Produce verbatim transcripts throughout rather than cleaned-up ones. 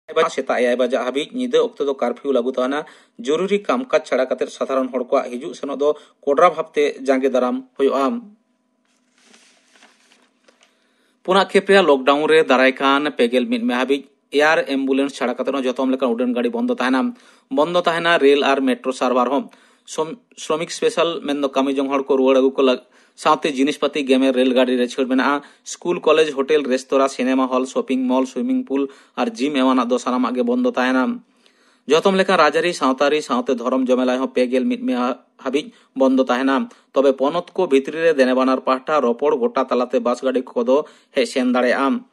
ᱥᱮᱛᱟᱜ ᱮᱭᱟᱭ ᱵᱟᱡᱟᱜ ᱦᱟᱹᱵᱤᱡ ᱧᱤᱫᱟᱹ ᱚᱠᱛᱚ ᱫᱚ ᱠᱟᱨᱯᱷᱤᱭᱩ ᱞᱟᱹᱜᱩ ᱛᱟᱦᱮᱱᱟ᱾ ᱡᱚᱨᱩᱨᱤ ᱠᱟᱢᱠᱟᱡᱽ ᱪᱷᱟᱲᱟ ᱠᱟᱛᱮ ᱥᱟᱫᱷᱟᱨᱚᱱ ᱦᱚᱲ ᱠᱚᱣᱟᱜ ᱦᱤᱡᱩᱜ ᱥᱮᱱᱚᱜ ᱫᱚ ᱠᱚᱰᱨᱟ ᱵᱷᱟᱵᱽᱛᱮ ᱡᱟᱸᱜᱮ ᱫᱟᱨᱟᱢ ᱦᱩᱭᱩᱜᱼᱟ᱾ ᱯᱩᱱᱟᱜ ᱠᱷᱮᱯ ᱨᱮᱭᱟᱜ ᱞᱚᱠᱰᱟᱣᱩᱱ ᱨᱮ ᱫᱟᱨᱟᱭ ᱠᱟᱱ ᱯᱮ ᱜᱮᱞ ᱢᱤᱫ ᱢᱮ ᱦᱟᱹᱵᱤᱡ ᱮᱭᱟᱨ ᱮᱢᱵᱩᱞᱮᱱᱥ ᱪᱷᱟᱲᱟ ᱠᱟᱛᱮ ᱦᱚᱸ ᱡᱚᱛᱚᱢ ᱞᱮᱠᱟᱱ ᱩᱰᱟᱹᱱ ᱜᱟᱹᱰᱤ ᱵᱚᱱᱫᱚ ᱛᱟᱦᱮᱱᱟ᱾ ᱵᱚᱱᱫᱚ ᱛᱟᱦᱮᱱᱟ ᱨᱮᱞ ᱟᱨ ᱢᱮᱴᱨᱳ ᱥᱟᱨᱵᱷᱟᱨ ᱦᱚᱸ᱾ ᱥᱚᱢ-, ᱥᱨᱚᱢᱤᱠ ᱥᱯᱮᱥᱟᱞ ᱢᱮᱱᱫᱚ ᱠᱟᱹᱢᱤ ᱡᱚᱝ ᱦᱚᱲ ᱠᱚ ᱨᱩᱣᱟᱹᱲ ᱟᱹᱜᱩ ᱠᱚ ᱞᱟᱹᱜ-, ᱥᱟᱶᱛᱮ ᱡᱤᱱᱤᱥ ᱯᱟᱹᱛᱤ ᱜᱮᱢᱮᱨ ᱨᱮᱞ ᱜᱟᱹᱰᱤ ᱨᱮ ᱪᱷᱟᱹᱲ ᱢᱮᱱᱟᱜᱼᱟ᱾ School, college, hotel, restaurant, cinema hall, shopping mall, swimming pool ᱟᱨ ᱡᱤᱢ ᱮᱢᱟᱱᱟᱜ ᱫᱚ ᱥᱟᱱᱟᱢᱟᱜ ᱜᱮ ᱵᱚᱱᱫᱚ ᱛᱟᱦᱮᱱᱟ᱾ ᱡᱚᱛᱚᱢ ᱞᱮᱠᱟᱱ ᱨᱟᱡᱽᱟᱹᱨᱤ, ᱥᱟᱶᱛᱟᱨᱤ ᱥᱟᱶᱛᱮ ᱫᱷᱚᱨᱚᱢ ᱡᱚᱢᱮᱞᱟᱭ ᱦᱚᱸ ᱯᱮ ᱜᱮᱞ ᱢᱤᱫ ᱢᱮ ᱦᱟ-, ᱦᱟᱹᱵᱤᱡ ᱵᱚᱱᱫᱚ ᱛᱟᱦᱮᱱᱟ᱾ ᱛᱚᱵᱮ ᱯᱚᱱᱚᱛ ᱠᱚ ᱵᱷᱤᱛᱨᱤ ᱨᱮ ᱫᱮᱱᱮᱵᱟᱱᱟᱨ ᱯᱟᱦᱴᱟ ᱨᱚᱯᱚᱲ ᱜᱚᱴᱟ ᱛᱟᱞᱟᱛᱮ ᱵᱟᱥ ᱜᱟᱹᱰᱤ ᱠᱚᱫᱚ ᱦᱮᱡ ᱥᱮᱱ ᱫᱟᱲᱮᱭᱟᱜᱼᱟ᱾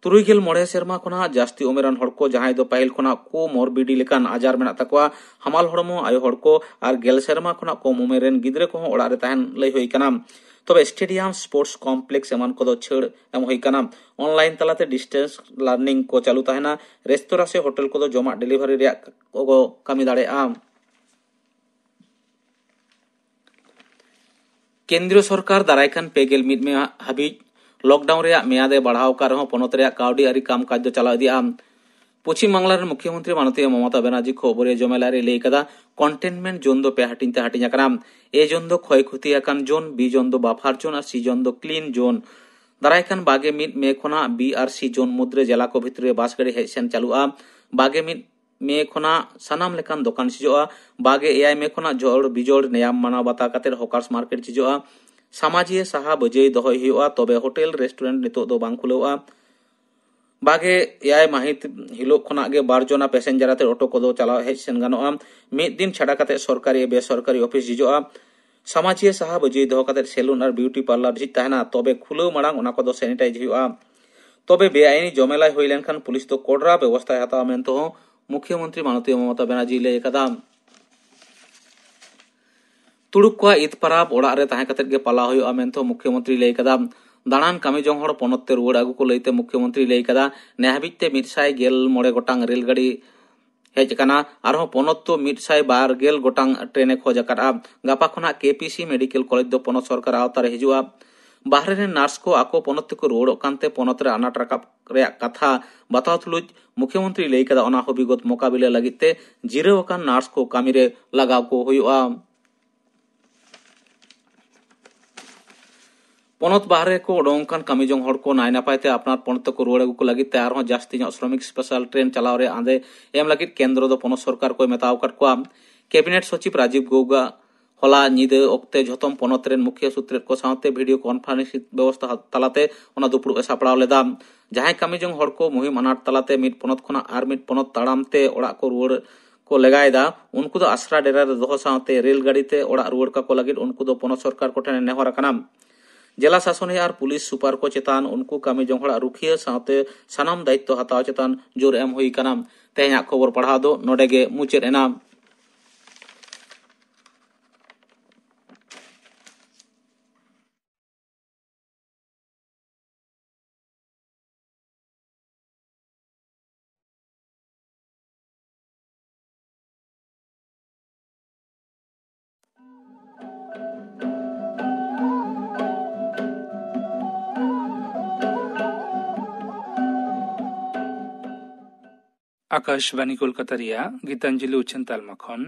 ᱛᱩᱨᱩᱭ ᱜᱮᱞ ᱢᱚᱬᱮ ᱥᱮᱨᱢᱟ ᱠᱷᱚᱱᱟᱜ ᱡᱟᱹᱥᱛᱤ ᱩᱢᱮᱨᱟᱱ ᱦᱚᱲ ᱠᱚ, ᱡᱟᱦᱟᱸᱭ ᱫᱚ ᱯᱟᱹᱦᱤᱞ ᱠᱷᱚᱱᱟᱜ ᱠᱳᱢᱚᱨᱵᱤᱰᱤ ᱞᱮᱠᱟᱱ ᱟᱡᱟᱨ ᱢᱮᱱᱟᱜ ᱛᱟᱠᱚᱣᱟ, ᱦᱟᱢᱟᱞ ᱦᱚᱲᱢᱚ ᱟᱭᱳ ᱦᱚᱲ ᱠᱚ ᱟᱨ ᱜᱮᱞ ᱥᱮᱨᱢᱟ ᱠᱷᱚᱱᱟᱜ ᱠᱚᱢ ᱩᱢᱮᱨ ᱨᱮᱱ ᱜᱤᱫᱽᱨᱟᱹ ᱠᱚᱦᱚᱸ ᱚᱲᱟᱜ ᱨᱮ ᱛᱟᱦᱮᱱ ᱞᱟᱹᱭ ᱦᱩᱭ ᱠᱟᱱᱟ᱾ ᱛᱚᱵᱮ ᱥᱴᱮᱰᱤᱭᱟᱢ, ᱥᱯᱳᱨᱴᱥ ᱠᱚᱢᱯᱞᱮᱠᱥ ᱮᱢᱟᱱ ᱠᱚᱫᱚ ᱪᱷᱟᱹᱲ ᱮᱢ ᱦᱩᱭ ᱠᱟᱱᱟ᱾ ᱚᱱᱞᱟᱭᱤᱱ ᱛᱟᱞᱟᱛᱮ ᱰᱤᱥᱴᱮᱱᱥ ᱞᱟᱨᱱᱤᱝ ᱠᱚ ᱪᱟᱹᱞᱩ ᱛᱟᱦᱮᱱᱟ᱾ ᱨᱮᱥᱛᱳᱨᱟ ᱥᱮ ᱦᱳᱴᱮᱞ ᱠᱚᱫᱚ ᱡᱚᱢᱟᱜ ᱰᱮᱞᱤᱵᱷᱟᱨᱤ ᱨᱮᱭᱟᱜ ᱠᱚ ᱠᱟᱹᱢᱤ ᱫᱟᱲᱮᱭᱟᱜᱼᱟ᱾ ᱠᱮᱱᱫᱨᱤᱭᱚ ᱥᱚᱨᱠᱟᱨ ᱫᱟᱨᱟᱭ ᱠᱟᱱ ᱯᱮ ᱜᱮᱞ ᱢᱤᱫ ᱢᱮ ᱦᱟᱹᱵᱤᱡ ᱞᱚᱠᱰᱟᱣᱩᱱ ᱨᱮᱭᱟᱜ ᱢᱮᱭᱟᱫ ᱮ ᱵᱟᱲᱦᱟᱣ ᱟᱠᱟᱫ ᱨᱮᱦᱚᱸ ᱯᱚᱱᱚᱛ ᱨᱮᱭᱟᱜ ᱠᱟᱹᱣᱰᱤ ᱟᱹᱨᱤ ᱠᱟᱢᱠᱟᱡᱽ ᱫᱚ ᱪᱟᱞᱟᱣ ᱤᱫᱤᱜᱼᱟ᱾ ᱯᱚᱪᱷᱤᱢ ᱵᱟᱝᱞᱟ ᱨᱮᱱ ᱢᱩᱠᱷᱭᱚᱢᱚᱱᱛᱨᱤ ᱢᱟᱱᱚᱛᱤᱭᱟᱹ ᱢᱚᱢᱚᱛᱟ ᱵᱟᱱᱟᱨᱡᱤ ᱠᱷᱚᱵᱚᱨᱤᱭᱟᱹ ᱡᱚᱢᱮᱞᱟᱭ ᱨᱮ ᱞᱟᱹᱭ ᱠᱟᱫᱟ, ᱠᱚᱱᱴᱮᱱᱢᱮᱱᱴ ᱡᱳᱱ ᱫᱚ ᱯᱮ ᱦᱟᱹᱴᱤᱧ ᱛᱮ ᱦᱟᱹᱴᱤᱧ ᱟᱠᱟᱱᱟ᱾ ᱮ ᱡᱳᱱ ᱫᱚ ᱠᱷᱚᱭ ᱠᱷᱚᱛᱤ ᱟᱠᱟᱱ ᱡᱳᱱ, ᱵᱤ ᱡᱳᱱ ᱫᱚ ᱵᱟᱯᱷᱟᱨ ᱡᱳᱱ ᱟᱨ ᱥᱤ ᱡᱳᱱ ᱫᱚ ᱠᱞᱤᱱ ᱡᱳᱱ᱾ ᱫᱟᱨᱟᱭ ᱠᱟᱱ ᱵᱟᱜᱮ ᱢᱤᱫ ᱢᱮ ᱠᱷᱚᱱᱟᱜ ᱵᱤ ᱟᱨ ᱥᱤ ᱡᱳᱱ ᱢᱩᱫᱽᱨᱮ ᱡᱮᱞᱟ ᱠᱚ ᱵᱷᱤᱛᱨᱤ ᱨᱮ ᱵᱟᱥ ᱜᱟᱹᱰᱤ ᱦᱮᱡ ᱥᱮᱱ ᱪᱟᱹᱞᱩᱜᱼᱟ᱾ ᱵᱟᱜᱮ ᱢᱤᱫ ᱢᱮ ᱠᱷᱚᱱᱟᱜ ᱥᱟᱱᱟᱢ ᱞᱮᱠᱟᱱ ᱫᱚᱠᱟᱱ ᱡᱷᱤᱡᱚᱜᱼᱟ᱾ ᱵᱟᱜᱮ ᱮᱭᱟᱭ ᱢᱮ ᱠᱷᱚᱱᱟᱜ ᱡᱚᱲ ᱵᱤᱡᱚᱲ ᱱᱮᱭᱟᱢ ᱢᱟᱱᱟᱣ ᱵᱟᱛᱟᱣ ᱠᱟᱛᱮ ᱦᱚᱠᱟᱨᱥ ᱢᱟᱨᱠᱮᱴ ᱡᱷᱤᱡᱚᱜᱼᱟ᱾ ᱥᱟᱢᱟᱡᱤᱭᱟᱹ ᱥᱟᱦᱟ ᱵᱟᱹᱡᱟᱹᱭ ᱫᱚᱦᱚᱭ ᱦᱩᱭᱩᱜᱼᱟ, ᱛᱚᱵᱮ ᱦᱳᱴᱮᱞ, ᱨᱮᱥᱴᱩᱨᱮᱱᱴ ᱱᱤᱛᱚᱜ ᱫᱚ ᱵᱟᱝ ᱠᱷᱩᱞᱟᱹᱣᱜᱼᱟ᱾ ᱵᱟᱜᱮ ᱮᱭᱟᱭ ᱢᱟᱹᱦᱤᱛ ᱦᱤᱞᱳᱜ ᱠᱷᱚᱱᱟᱜ ᱜᱮ ᱵᱟᱨ ᱡᱚᱱᱟ ᱯᱮᱥᱮᱧᱡᱟᱨ ᱟᱛᱮ ᱚᱴᱳ ᱠᱚᱫᱚ ᱪᱟᱞᱟᱣ ᱦᱮᱡ ᱥᱮᱱ ᱜᱟᱱᱚᱜᱼᱟ᱾ ᱢᱤᱫ ᱫᱤᱱ ᱪᱷᱟᱰᱟ ᱠᱟᱛᱮ ᱥᱚᱨᱠᱟᱨᱤ ᱵᱮᱥᱚᱨᱠᱟᱨᱤ ᱚᱯᱷᱤᱥ ᱡᱷᱤᱡᱚᱜᱼᱟ᱾ ᱥᱟᱢᱟᱡᱤᱭᱟᱹ ᱥᱟᱦᱟ ᱵᱟᱹᱡᱟᱹᱭ ᱫᱚᱦᱚ ᱠᱟᱛᱮ ᱥᱮᱞᱩᱱ ᱟᱨ ᱵᱤᱭᱩᱴᱤ ᱯᱟᱨᱞᱟᱨ ᱡᱷᱤᱡ ᱛᱟᱦᱮᱱᱟ, ᱛᱚᱵᱮ ᱠᱷᱩᱞᱟᱹᱣ ᱢᱟᱲᱟᱝ ᱚᱱᱟ ᱠᱚᱫᱚ ᱥᱮᱱᱤᱴᱟᱭᱤᱡᱽ ᱦᱩᱭᱩᱜᱼᱟ᱾ ᱛᱚᱵᱮ ᱵᱮᱟᱭᱤᱱᱤ ᱡᱚᱢᱮᱞᱟᱭ ᱦᱩᱭ ᱞᱮᱱᱠᱷᱟᱱ ᱯᱩᱞᱤᱥ ᱫᱚ ᱠᱚᱰᱨᱟ ᱵᱮᱵᱚᱥᱛᱷᱟᱭ ᱦᱟᱛᱟᱣᱟ ᱢᱮᱱᱛᱮ ᱦᱚᱸ ᱢᱩᱠᱷᱭᱚᱢᱚᱱᱛᱨᱤ ᱢᱟᱱᱚᱛᱤᱭᱟᱹ ᱢᱚᱢᱚᱛᱟ ᱵᱟᱱᱟᱨᱡᱤᱭ ᱞᱟᱹᱭ ᱟᱠᱟᱫᱟ᱾ ᱛᱩᱲᱩᱠ ᱠᱚᱣᱟᱜ ᱤᱫ ᱯᱟᱨᱟᱵᱽ ᱚᱲᱟᱜ ᱨᱮ ᱛᱟᱦᱮᱸ ᱠᱟᱛᱮ ᱜᱮ ᱯᱟᱞᱟᱣ ᱦᱩᱭᱩᱜᱼᱟ ᱢᱮᱱᱛᱮ ᱦᱚᱸ ᱢᱩᱠᱷᱭᱚᱢᱚᱱᱛᱨᱤᱭ ᱞᱟᱹᱭ ᱟᱠᱟᱫᱟ᱾ ᱫᱟᱬᱟᱱ ᱠᱟᱹᱢᱤ ᱡᱚᱝ ᱦᱚᱲ ᱯᱚᱱᱚᱛ ᱛᱮ ᱨᱩᱣᱟᱹᱲ ᱟᱹᱜᱩ ᱠᱚ ᱞᱟᱹᱭᱛᱮ ᱢᱩᱠᱷᱭᱚᱢᱚᱱᱛᱨᱤᱭ ᱞᱟᱹᱭ ᱟᱠᱟᱫᱟ, ᱱᱮ ᱦᱟᱹᱵᱤᱡ ᱛᱮ ᱢᱤᱫ ᱥᱟᱭ ᱜᱮᱞ ᱢᱚᱬᱮ ᱜᱚᱴᱟᱝ ᱨᱮᱞ ᱜᱟᱹᱰᱤ ᱦᱮᱡ ᱟᱠᱟᱱᱟ᱾ ᱟᱨᱦᱚᱸ ᱯᱚᱱᱚᱛ ᱫᱚ ᱢᱤᱫ ᱥᱟᱭ ᱵᱟᱨ ᱜᱮᱞ ᱜᱚᱴᱟᱝ ᱴᱨᱮᱱ ᱮ ᱠᱷᱚᱡᱽ ᱟᱠᱟᱫᱼᱟ᱾ ᱜᱟᱯᱟ ᱠᱷᱚᱱᱟᱜ ᱠᱮ ᱯᱤ ᱥᱤ ᱢᱮᱰᱤᱠᱮᱞ ᱠᱚᱞᱮᱡᱽ ᱫᱚ ᱯᱚᱱᱚᱛ ᱥᱚᱨᱠᱟᱨ ᱟᱣᱛᱟ ᱨᱮ ᱦᱤᱡᱩᱜᱼᱟ᱾ ᱵᱟᱦᱨᱮ ᱨᱮᱱ ᱱᱟᱨᱥ ᱠᱚ ᱟᱠᱚ ᱯᱚᱱᱚᱛ ᱛᱮᱠᱚ ᱨᱩᱣᱟᱹᱲᱚᱜ ᱠᱟᱱᱛᱮ ᱯᱚᱱᱚᱛ ᱨᱮ ᱟᱱᱟᱴ ᱨᱟᱠᱟᱵ ᱨᱮᱭᱟᱜ ᱠᱟᱛᱷᱟ ᱵᱟᱛᱟᱣ ᱛᱩᱞᱩᱡ ᱢᱩᱠᱷᱭᱚᱢᱚᱱᱛᱨᱤ ᱞᱟᱹᱭ ᱠᱟᱫᱟ, ᱚᱱᱟ ᱦᱚᱸ ᱵᱤᱜᱚᱛ ᱢᱚᱠᱟᱵᱤᱞᱟ ᱞᱟᱹᱜᱤᱫ ᱛᱮ ᱡᱤᱨᱟᱹᱣ ᱟᱠᱟᱱ ᱱᱟᱨᱥ ᱠᱚ ᱠᱟᱹᱢᱤ ᱨᱮ ᱞᱟᱜᱟᱣ ᱠᱚ ᱦᱩᱭᱩᱜᱼᱟ᱾ ᱯᱚᱱᱚᱛ ᱵᱟᱦᱨᱮ ᱠᱚ ᱩᱰᱩᱝ ᱠᱟᱱ ᱠᱟᱹᱢᱤ ᱡᱚᱝ ᱦᱚᱲ ᱠᱚ ᱱᱟᱭ ᱱᱟᱯᱟᱭ ᱛᱮ ᱟᱯᱱᱟᱨ ᱯᱚᱱᱚᱛ ᱛᱮᱠᱚ ᱨᱩᱣᱟᱹᱲ ᱟᱹᱜᱩ ᱠᱚ ᱞᱟᱹᱜᱤᱫ ᱛᱮ ᱟᱨᱦᱚᱸ ᱡᱟᱹᱥᱛᱤ ᱧᱚᱜ ᱥᱨᱚᱢᱤᱠ ᱥᱯᱮᱥᱟᱞ ᱴᱨᱮᱱ ᱪᱟᱞᱟᱣ ᱨᱮᱭᱟᱜ ᱟᱸᱫᱮ ᱮᱢ ᱞᱟᱹᱜᱤᱫ ᱠᱮᱱᱫᱨᱚ ᱫᱚ ᱯᱚᱱᱚᱛ ᱥᱚᱨᱠᱟᱨ ᱠᱚᱭ ᱢᱮᱛᱟᱣ ᱟᱠᱟᱫ ᱠᱚᱣᱟ᱾ ᱠᱮᱵᱤᱱᱮᱴ ᱥᱚᱪᱤᱵᱽ ᱨᱟᱡᱤᱵᱽ ᱜᱚᱣᱵᱟ ᱦᱚᱞᱟ ᱧᱤᱫᱟᱹ ᱚᱠᱛᱮ ᱡᱷᱚᱛᱚᱢ ᱯᱚᱱᱚᱛ ᱨᱮᱱ ᱢᱩᱠᱷᱤᱭᱟᱹ ᱥᱩᱛᱨᱮᱛ ᱠᱚ ᱥᱟᱶᱛᱮ ᱵᱷᱤᱰᱤᱭᱳ ᱠᱚᱱᱯᱷᱟᱨᱮᱱᱥ ᱵᱮᱵᱚᱥᱛᱷᱟ ᱛᱟᱞᱟᱛᱮ ᱚᱱᱟ ᱫᱩᱯᱲᱩᱵ ᱮ ᱥᱟᱯᱲᱟᱣ ᱞᱮᱫᱟ᱾ ᱡᱟᱦᱟᱸᱭ ᱠᱟᱹᱢᱤ ᱡᱚᱝ ᱦᱚᱲ ᱠᱚ ᱢᱩᱦᱤᱢ ᱟᱱᱟᱴ ᱛᱟᱞᱟᱛᱮ ᱢᱤᱫ ᱯᱚᱱᱚᱛ ᱠᱷᱚᱱᱟᱜ ᱟᱨ ᱢᱤᱫ ᱯᱚᱱᱚᱛ ᱛᱟᱲᱟᱢ ᱛᱮ ᱚᱲᱟᱜ ᱠᱚ ᱨᱩᱣᱟᱹᱲ ᱠᱚ ᱞᱮᱜᱟᱭᱮᱫᱟ, ᱩᱱᱠᱩ ᱫᱚ ᱟᱥᱨᱟ ᱰᱮᱨᱟ ᱨᱮ ᱫᱚᱦᱚ ᱥᱟᱶᱛᱮ ᱨᱮᱞ ᱜᱟᱹᱰᱤ ᱛᱮ ᱚᱲᱟᱜ ᱨᱩᱣᱟᱹᱲ ᱠᱟᱠᱚ ᱞᱟᱹᱜᱤᱫ ᱩᱱᱠᱩ ᱫᱚ ᱯᱚᱱᱚᱛ ᱥᱚᱨᱠᱟᱨ ᱠᱚᱴᱷᱮᱱ ᱮ ᱱᱮᱦᱚᱨ ᱟᱠᱟᱱᱟ᱾ ᱡᱮᱞᱟ ᱥᱟᱥᱚᱱᱤᱭᱟᱹ ᱟᱨ ᱯᱩᱞᱤᱥ ᱥᱩᱯᱟᱨ ᱠᱚ ᱪᱮᱛᱟᱱ ᱩᱱᱠᱩ ᱠᱟᱹᱢᱤ ᱡᱚᱝ ᱦᱚᱲᱟᱜ ᱨᱩᱠᱷᱤᱭᱟᱹ ᱥᱟᱶᱛᱮ ᱥᱟᱱᱟᱢ ᱫᱟᱭᱤᱛᱛᱚ ᱦᱟᱛᱟᱣ ᱪᱮᱛᱟᱱ ᱡᱳᱨ ᱮᱢ ᱦᱩᱭ ᱟᱠᱟᱱᱟ᱾ ᱛᱮᱦᱮᱧᱟᱜ ᱠᱷᱚᱵᱚᱨ ᱯᱟᱲᱦᱟᱣ ᱫᱚ ᱱᱚᱰᱮ ᱜᱮ ᱢᱩᱪᱟᱹᱫ ᱮᱱᱟ᱾ ᱟᱠᱟᱥᱵᱟᱱᱤ ᱠᱳᱞᱠᱟᱛᱟ ᱨᱮᱭᱟᱜ ᱜᱤᱛᱟᱧᱡᱚᱞᱤ ᱩᱪᱷᱟᱹᱱ ᱛᱟᱞᱢᱟ ᱠᱷᱚᱱ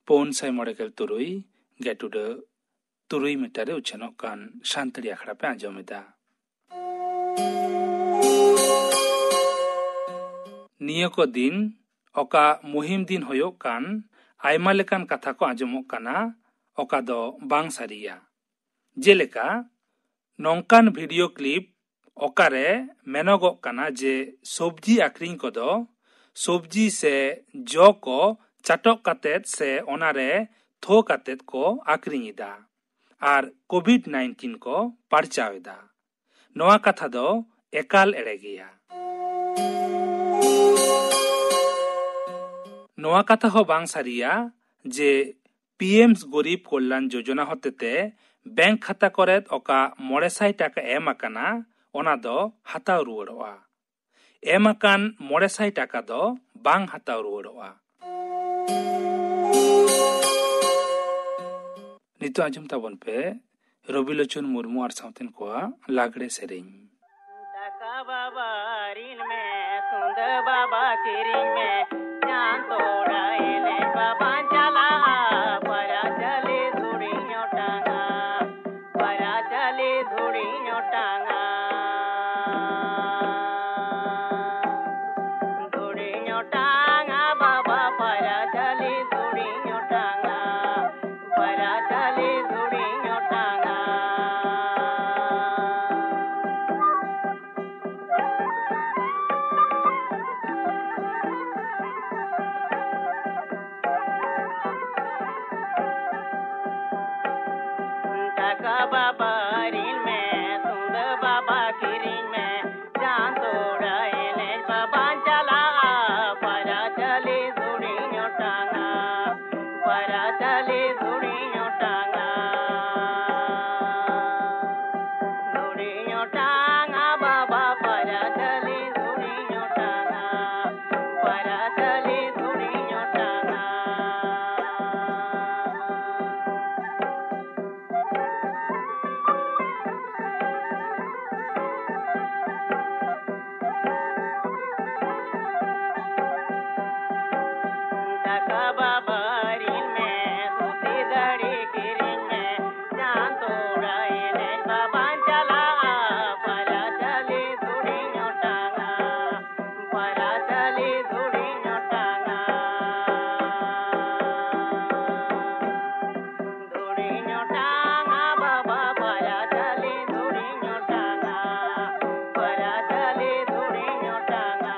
ᱯᱩᱱ ᱥᱟᱭ ᱢᱚᱬᱮ ᱜᱮᱞ ᱛᱩᱨᱩᱭ ᱜᱮᱴ ᱩᱰᱟᱹᱜ ᱛᱩᱨᱩᱭ ᱢᱤᱴᱟᱨ ᱨᱮ ᱩᱪᱷᱟᱹᱱᱚᱜ ᱠᱟᱱ ᱥᱟᱱᱛᱟᱲᱤ ᱟᱠᱷᱲᱟ ᱯᱮ ᱟᱸᱡᱚᱢ ᱮᱫᱟ᱾ ᱱᱤᱭᱟᱹ ᱠᱚ ᱫᱤᱱ ᱚᱠᱟ ᱢᱩᱦᱤᱢ ᱫᱤᱱ ᱦᱩᱭᱩᱜ ᱠᱟᱱ, ᱟᱭᱢᱟ ᱞᱮᱠᱟᱱ ᱠᱟᱛᱷᱟ ᱠᱚ ᱟᱸᱡᱚᱢᱚᱜ ᱠᱟᱱᱟ, ᱚᱠᱟ ᱫᱚ ᱵᱟᱝ ᱥᱟᱹᱨᱤᱭᱟ᱾ ᱡᱮᱞᱮᱠᱟ, ᱱᱚᱝᱠᱟᱱ ᱵᱷᱤᱰᱤᱭᱳ ᱠᱞᱤᱯ ᱚᱠᱟᱨᱮ ᱢᱮᱱᱚᱜᱚᱜ ᱠᱟᱱᱟ ᱡᱮ ᱥᱚᱵᱽᱡᱤ ᱟᱠᱷᱨᱤᱧ ᱠᱚᱫᱚ ᱥᱚᱵᱽᱡᱤ ᱥᱮ ᱡᱚ ᱠᱚ ᱪᱟᱴᱚᱜ ᱠᱟᱛᱮᱫ ᱥᱮ ᱚᱱᱟᱨᱮ ᱛᱷᱚ ᱠᱟᱛᱮᱫ ᱠᱚ ᱟᱠᱷᱨᱤᱧ ᱮᱫᱟ ᱟᱨ ᱠᱳᱵᱷᱤᱰ ᱱᱟᱭᱤᱱᱴᱤᱱ ᱠᱚ ᱯᱟᱨᱪᱟᱣ ᱮᱫᱟ᱾ ᱱᱚᱣᱟ ᱠᱟᱛᱷᱟ ᱫᱚ ᱮᱠᱟᱞ ᱮᱲᱮ ᱜᱮᱭᱟ᱾ ᱱᱚᱣᱟ ᱠᱟᱛᱷᱟ ᱦᱚᱸ ᱵᱟᱝ ᱥᱟᱹᱨᱤᱭᱟ ᱡᱮ ᱯᱤ ᱮᱢ ᱜᱚᱨᱤᱵᱽ ᱠᱚᱞᱭᱟᱱ ᱡᱳᱡᱚᱱᱟ ᱦᱚᱛᱮᱛᱮ ᱵᱮᱝᱠ ᱠᱷᱟᱛᱟ ᱠᱚᱨᱮᱫ ᱚᱠᱟ ᱢᱚᱬᱮ ᱥᱟᱭ ᱴᱟᱠᱟ ᱮᱢ ᱟᱠᱟᱱᱟ, ᱚᱱᱟ ᱫᱚ ᱦᱟᱛᱟᱣ ᱨᱩᱣᱟᱹᱲᱚᱜᱼᱟ᱾ ᱮᱢ ᱟᱠᱟᱱ ᱢᱚᱬᱮ ᱥᱟᱭ ᱴᱟᱠᱟ ᱫᱚ ᱵᱟᱝ ᱦᱟᱛᱟᱣ ᱨᱩᱣᱟᱹᱲᱚᱜᱼᱟ᱾ ᱱᱤᱛᱚᱜ ᱟᱸᱡᱚᱢ ᱛᱟᱵᱚᱱ ᱯᱮ ᱨᱚᱵᱤᱞᱳᱪᱚᱱ ᱢᱩᱨᱢᱩ ᱟᱨ ᱥᱟᱶᱛᱮᱱ ᱠᱚᱣᱟᱜ ᱞᱟᱜᱽᱲᱮ ᱥᱮᱨᱮᱧ᱾ ᱴᱟᱠᱟ ᱵᱟᱵᱟ ᱨᱤᱱ ᱢᱮ, ᱛᱩᱢᱫᱟᱹ ᱵᱟᱵᱟ ᱠᱤᱨᱤᱧ ᱢᱮ, ᱪᱟᱸᱫ ᱛᱚᱲᱟ ᱮᱱᱮᱡ ᱵᱟᱵᱟᱧ ᱪᱟᱞᱟᱜᱼᱟ, ᱯᱟᱭᱨᱟ ᱪᱟᱹᱞᱤ ᱫᱷᱩᱲᱤᱧ ᱚᱴᱟᱝᱟ, ᱯᱟᱭᱨᱟ ᱪᱟᱹᱞᱤ ᱫᱷᱩᱲᱤᱧ ᱚᱴᱟᱝᱟ᱾ ᱫᱷᱩᱲᱤᱧ ᱚᱴᱟᱝᱟ ᱵᱟᱵᱟ, ᱯᱟᱭᱨᱟ ᱪᱟᱹᱞᱤ ᱫᱷᱩᱲᱤᱧ ᱚᱴᱟᱝᱟ, ᱯᱟᱭᱨᱟ ᱪᱟᱹᱞᱤ ᱫᱷᱩᱲᱤᱧ ᱚᱴᱟᱝᱟ᱾ ᱴᱟᱠᱟ ᱵᱟᱵᱟ ᱨᱤᱱ ᱢᱮ, ᱛᱩᱢᱫᱟᱹ ᱵᱟᱵᱟ ᱠᱤᱨᱤᱧ ᱢᱮ, ᱪᱟᱸᱫ ᱛᱚᱲᱟ ᱮᱱᱮᱡ ᱵᱟᱵᱟᱧ ᱪᱟᱞᱟᱜᱼᱟ, ᱯᱟᱭᱨᱟ ᱪᱟᱹᱞᱤ ᱫᱷᱩᱲᱤᱧ ᱚᱴᱟᱝᱟ, ᱯᱟᱭᱨᱟ ᱪᱟᱹᱞᱤ ᱫᱷᱩᱲᱤᱧ ᱚᱴᱟᱝᱟ᱾ ᱫᱷᱩᱲᱤᱧ ᱚᱴᱟᱝᱟ ᱵᱟᱵᱟ, ᱯᱟᱭᱨᱟ ᱪᱟᱹᱞᱤ ᱫᱷᱩᱲᱤᱧ ᱚᱴᱟᱝᱟ, ᱯᱟᱭᱨᱟ ᱪᱟᱹᱞᱤ ᱫᱷᱩᱲᱤᱧ ᱚᱴᱟᱝᱟ᱾ ᱴᱟᱠᱟ ᱵᱟᱵᱟ ᱨᱤᱱ ᱢᱮ, ᱫᱷᱩᱛᱤ ᱫᱟᱲᱤ ᱠᱤᱨᱤᱧ ᱢᱮ, ᱪᱟᱸᱫ ᱛᱚᱲᱟ ᱮᱱᱮᱡ ᱵᱟᱵᱟᱧ ᱪᱟᱞᱟᱜᱼᱟ, ᱯᱟᱭᱨᱟ ᱪᱟᱹᱞᱤ ᱫᱷᱩᱲᱤᱧ ᱚᱴᱟᱝᱟ, ᱯᱟᱭᱨᱟ ᱪᱟᱹᱞᱤ ᱫᱷᱩᱲᱤᱧ ᱚᱴᱟᱝᱟ᱾ ᱫᱷᱩᱲᱤᱧ ᱚᱴᱟᱝᱟ ᱵᱟᱵᱟ, ᱯᱟᱭᱨᱟ ᱪᱟᱹᱞᱤ ᱫᱷᱩᱲᱤᱧ ᱚᱴᱟᱝᱟ, ᱯᱟᱭᱨᱟ ᱪᱟᱹᱞᱤ ᱫᱷᱩᱲᱤᱧ ᱚᱴᱟᱝᱟ᱾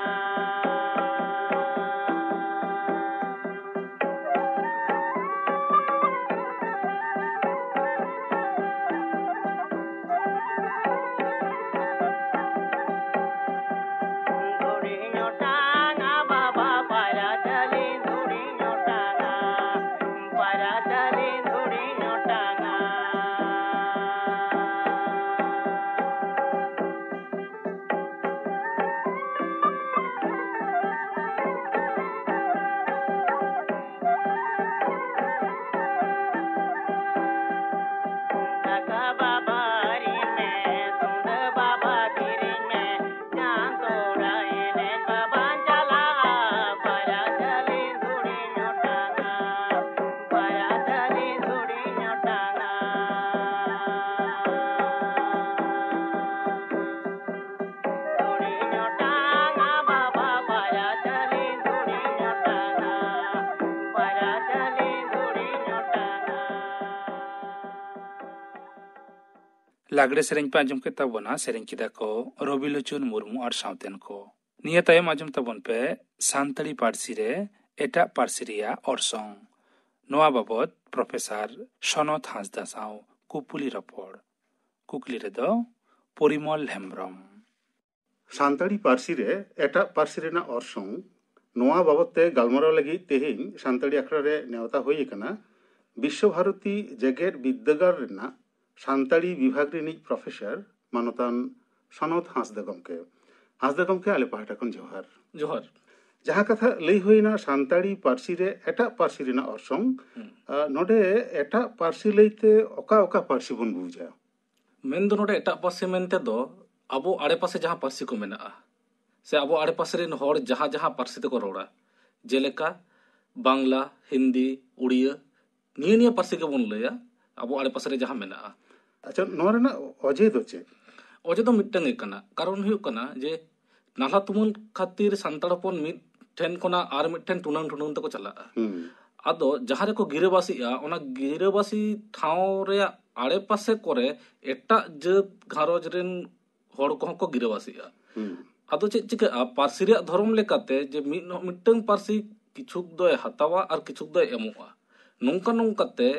ᱞᱟᱜᱽᱲᱮ ᱥᱮᱨᱮᱧ ᱯᱮ ᱟᱸᱡᱚᱢ ᱠᱮᱫ ᱛᱟᱵᱚᱱᱟ, ᱥᱮᱨᱮᱧ ᱠᱮᱫᱟ ᱠᱚ ᱨᱚᱵᱤᱞᱳᱪᱚᱱ ᱢᱩᱨᱢᱩ ᱟᱨ ᱥᱟᱶᱛᱮᱱ ᱠᱚ᱾ ᱱᱤᱭᱟᱹ ᱛᱟᱭᱚᱢ ᱟᱸᱡᱚᱢ ᱛᱟᱵᱚᱱ ᱯᱮ ᱥᱟᱱᱛᱟᱲᱤ ᱯᱟᱹᱨᱥᱤ ᱨᱮ ᱮᱴᱟᱜ ᱯᱟᱹᱨᱥᱤ ᱨᱮᱭᱟᱜ ᱚᱨᱥᱚᱝ᱾ ᱱᱚᱣᱟ ᱵᱟᱵᱚᱛ ᱯᱨᱚᱯᱷᱮᱥᱚᱨ ᱥᱚᱱᱚᱛ ᱦᱟᱸᱥᱫᱟ ᱥᱟᱶ ᱠᱩᱯᱩᱞᱤ ᱨᱚᱯᱚᱲ᱾ ᱠᱩᱠᱞᱤ ᱨᱮᱫᱚ ᱯᱚᱨᱤᱢᱚᱞ ᱦᱮᱢᱵᱽᱨᱚᱢ᱾ ᱥᱟᱱᱛᱟᱲᱤ ᱯᱟᱹᱨᱥᱤ ᱨᱮ ᱮᱴᱟᱜ ᱯᱟᱹᱨᱥᱤ ᱨᱮᱱᱟᱜ ᱚᱨᱥᱚᱝ, ᱱᱚᱣᱟ ᱵᱟᱵᱚᱛ ᱛᱮ ᱜᱟᱞᱢᱟᱨᱟᱣ ᱞᱟᱹᱜᱤᱫ ᱛᱮᱦᱮᱧ ᱥᱟᱱᱛᱟᱲᱤ ᱟᱠᱷᱲᱟ ᱨᱮ ᱱᱮᱣᱛᱟ ᱦᱩᱭ ᱟᱠᱟᱱᱟ ᱵᱤᱥᱥᱚ ᱵᱷᱟᱨᱚᱛᱤ ᱡᱮᱜᱮᱛ ᱵᱤᱨᱫᱟᱹᱜᱟᱲ ᱨᱮᱱᱟᱜ ᱥᱟᱱᱛᱟᱲᱤ ᱵᱤᱵᱷᱟᱜᱽ ᱨᱤᱱᱤᱡ ᱯᱨᱚᱯᱷᱮᱥᱚᱨ ᱢᱟᱱᱚᱛᱟᱱ ᱥᱚᱱᱚᱛ ᱦᱟᱸᱥᱫᱟ ᱜᱚᱢᱠᱮ᱾ ᱦᱟᱸᱥᱫᱟ ᱜᱚᱢᱠᱮ, ᱟᱞᱮ ᱯᱟᱦᱴᱟ ᱠᱷᱚᱱ ᱡᱚᱦᱟᱨ᱾ ᱡᱚᱦᱟᱨ᱾ ᱡᱟᱦᱟᱸ ᱠᱟᱛᱷᱟ ᱞᱟᱹᱭ ᱦᱩᱭᱱᱟ ᱥᱟᱱᱛᱟᱲᱤ ᱯᱟᱹᱨᱥᱤ ᱨᱮ ᱮᱴᱟᱜ ᱯᱟᱹᱨᱥᱤ ᱨᱮᱱᱟᱜ ᱚᱨᱥᱚᱝ, ᱦᱩᱸ᱾ ᱟᱸ, ᱱᱚᱰᱮ ᱮᱴᱟᱜ ᱯᱟᱹᱨᱥᱤ ᱞᱟᱹᱭᱛᱮ ᱚᱠᱟ ᱚᱠᱟ ᱯᱟᱹᱨᱥᱤ ᱵᱚᱱ ᱵᱩᱡᱟ? ᱢᱮᱱᱫᱚ ᱱᱚᱰᱮ ᱮᱴᱟᱜ ᱯᱟᱹᱨᱥᱤ ᱢᱮᱱᱛᱮ ᱫᱚ ᱟᱵᱚ ᱟᱲᱮᱯᱟᱥᱮ ᱡᱟᱦᱟᱸ ᱯᱟᱹᱨᱥᱤ ᱠᱚ ᱢᱮᱱᱟᱜᱼᱟ, ᱥᱮ ᱟᱵᱚ ᱟᱲᱮᱯᱟᱥᱮ ᱨᱮᱱ ᱦᱚᱲ ᱡᱟᱦᱟᱸ ᱡᱟᱦᱟᱸ ᱯᱟᱹᱨᱥᱤ ᱛᱮᱠᱚ ᱨᱚᱲᱟ, ᱡᱮᱞᱮᱠᱟ ᱵᱟᱝᱞᱟ, ᱦᱤᱱᱫᱤ, ᱩᱲᱤᱭᱟᱹ, ᱱᱤᱭᱟᱹ ᱱᱤᱭᱟᱹ ᱯᱟᱹᱨᱥᱤ ᱜᱮᱵᱚᱱ ᱞᱟᱹᱭᱟ ᱟᱵᱚ ᱟᱲᱮᱯᱟᱥᱮ ᱨᱮ ᱡᱟᱦᱟᱸ ᱢᱮᱱᱟᱜᱼᱟ᱾ ᱟᱪᱪᱷᱟ, ᱱᱚᱣᱟ ᱨᱮᱱᱟᱜ ᱚᱡᱮ ᱫᱚ ᱪᱮᱫ? ᱚᱡᱮ ᱫᱚ ᱢᱤᱫᱴᱟᱝ ᱜᱮ ᱠᱟᱱᱟ᱾ ᱠᱟᱨᱚᱱ ᱦᱩᱭᱩᱜ ᱠᱟᱱᱟ ᱡᱮ ᱱᱟᱞᱦᱟ ᱛᱩᱢᱟᱹᱞ ᱠᱷᱟᱹᱛᱤᱨ ᱥᱟᱱᱛᱟᱲ ᱦᱚᱯᱚᱱ ᱢᱤᱫ ᱴᱷᱮᱱ ᱠᱷᱚᱱᱟᱜ ᱟᱨ ᱢᱤᱫ ᱴᱷᱮᱱ ᱴᱩᱱᱟᱹᱝ ᱴᱩᱱᱟᱹᱝ ᱛᱮᱠᱚ ᱪᱟᱞᱟᱜᱼᱟ᱾ ᱦᱩᱸ᱾ ᱟᱫᱚ ᱡᱟᱦᱟᱸ ᱨᱮᱠᱚ ᱜᱤᱨᱟᱹᱵᱟᱹᱥᱤᱜᱼᱟ, ᱚᱱᱟ ᱜᱤᱨᱟᱹᱵᱟᱹᱥᱤ ᱴᱷᱟᱶ ᱨᱮᱭᱟᱜ ᱟᱲᱮᱯᱟᱥᱮ ᱠᱚᱨᱮ ᱮᱴᱟᱜ ᱡᱟᱹᱛ ᱜᱷᱟᱨᱚᱸᱡᱽ ᱨᱮᱱ ᱦᱚᱲ ᱠᱚᱦᱚᱸ ᱠᱚ ᱜᱤᱨᱟᱹᱵᱟᱹᱥᱤᱜᱼᱟ᱾ ᱦᱩᱸ᱾ ᱟᱫᱚ ᱪᱮᱫ ᱪᱤᱠᱟᱹᱜᱼᱟ, ᱯᱟᱹᱨᱥᱤ ᱨᱮᱭᱟᱜ ᱫᱷᱚᱨᱚᱢ ᱞᱮᱠᱟᱛᱮ ᱡᱮ ᱢᱤᱫ, ᱢᱤᱫᱴᱟᱝ ᱯᱟᱹᱨᱥᱤ ᱠᱤᱪᱷᱩᱠ ᱫᱚᱭ ᱦᱟᱛᱟᱣᱟ ᱟᱨ ᱠᱤᱪᱷᱩᱠ ᱫᱚᱭ ᱮᱢᱚᱜᱼᱟ᱾ ᱱᱚᱝᱠᱟ ᱱᱚᱝᱠᱟᱛᱮ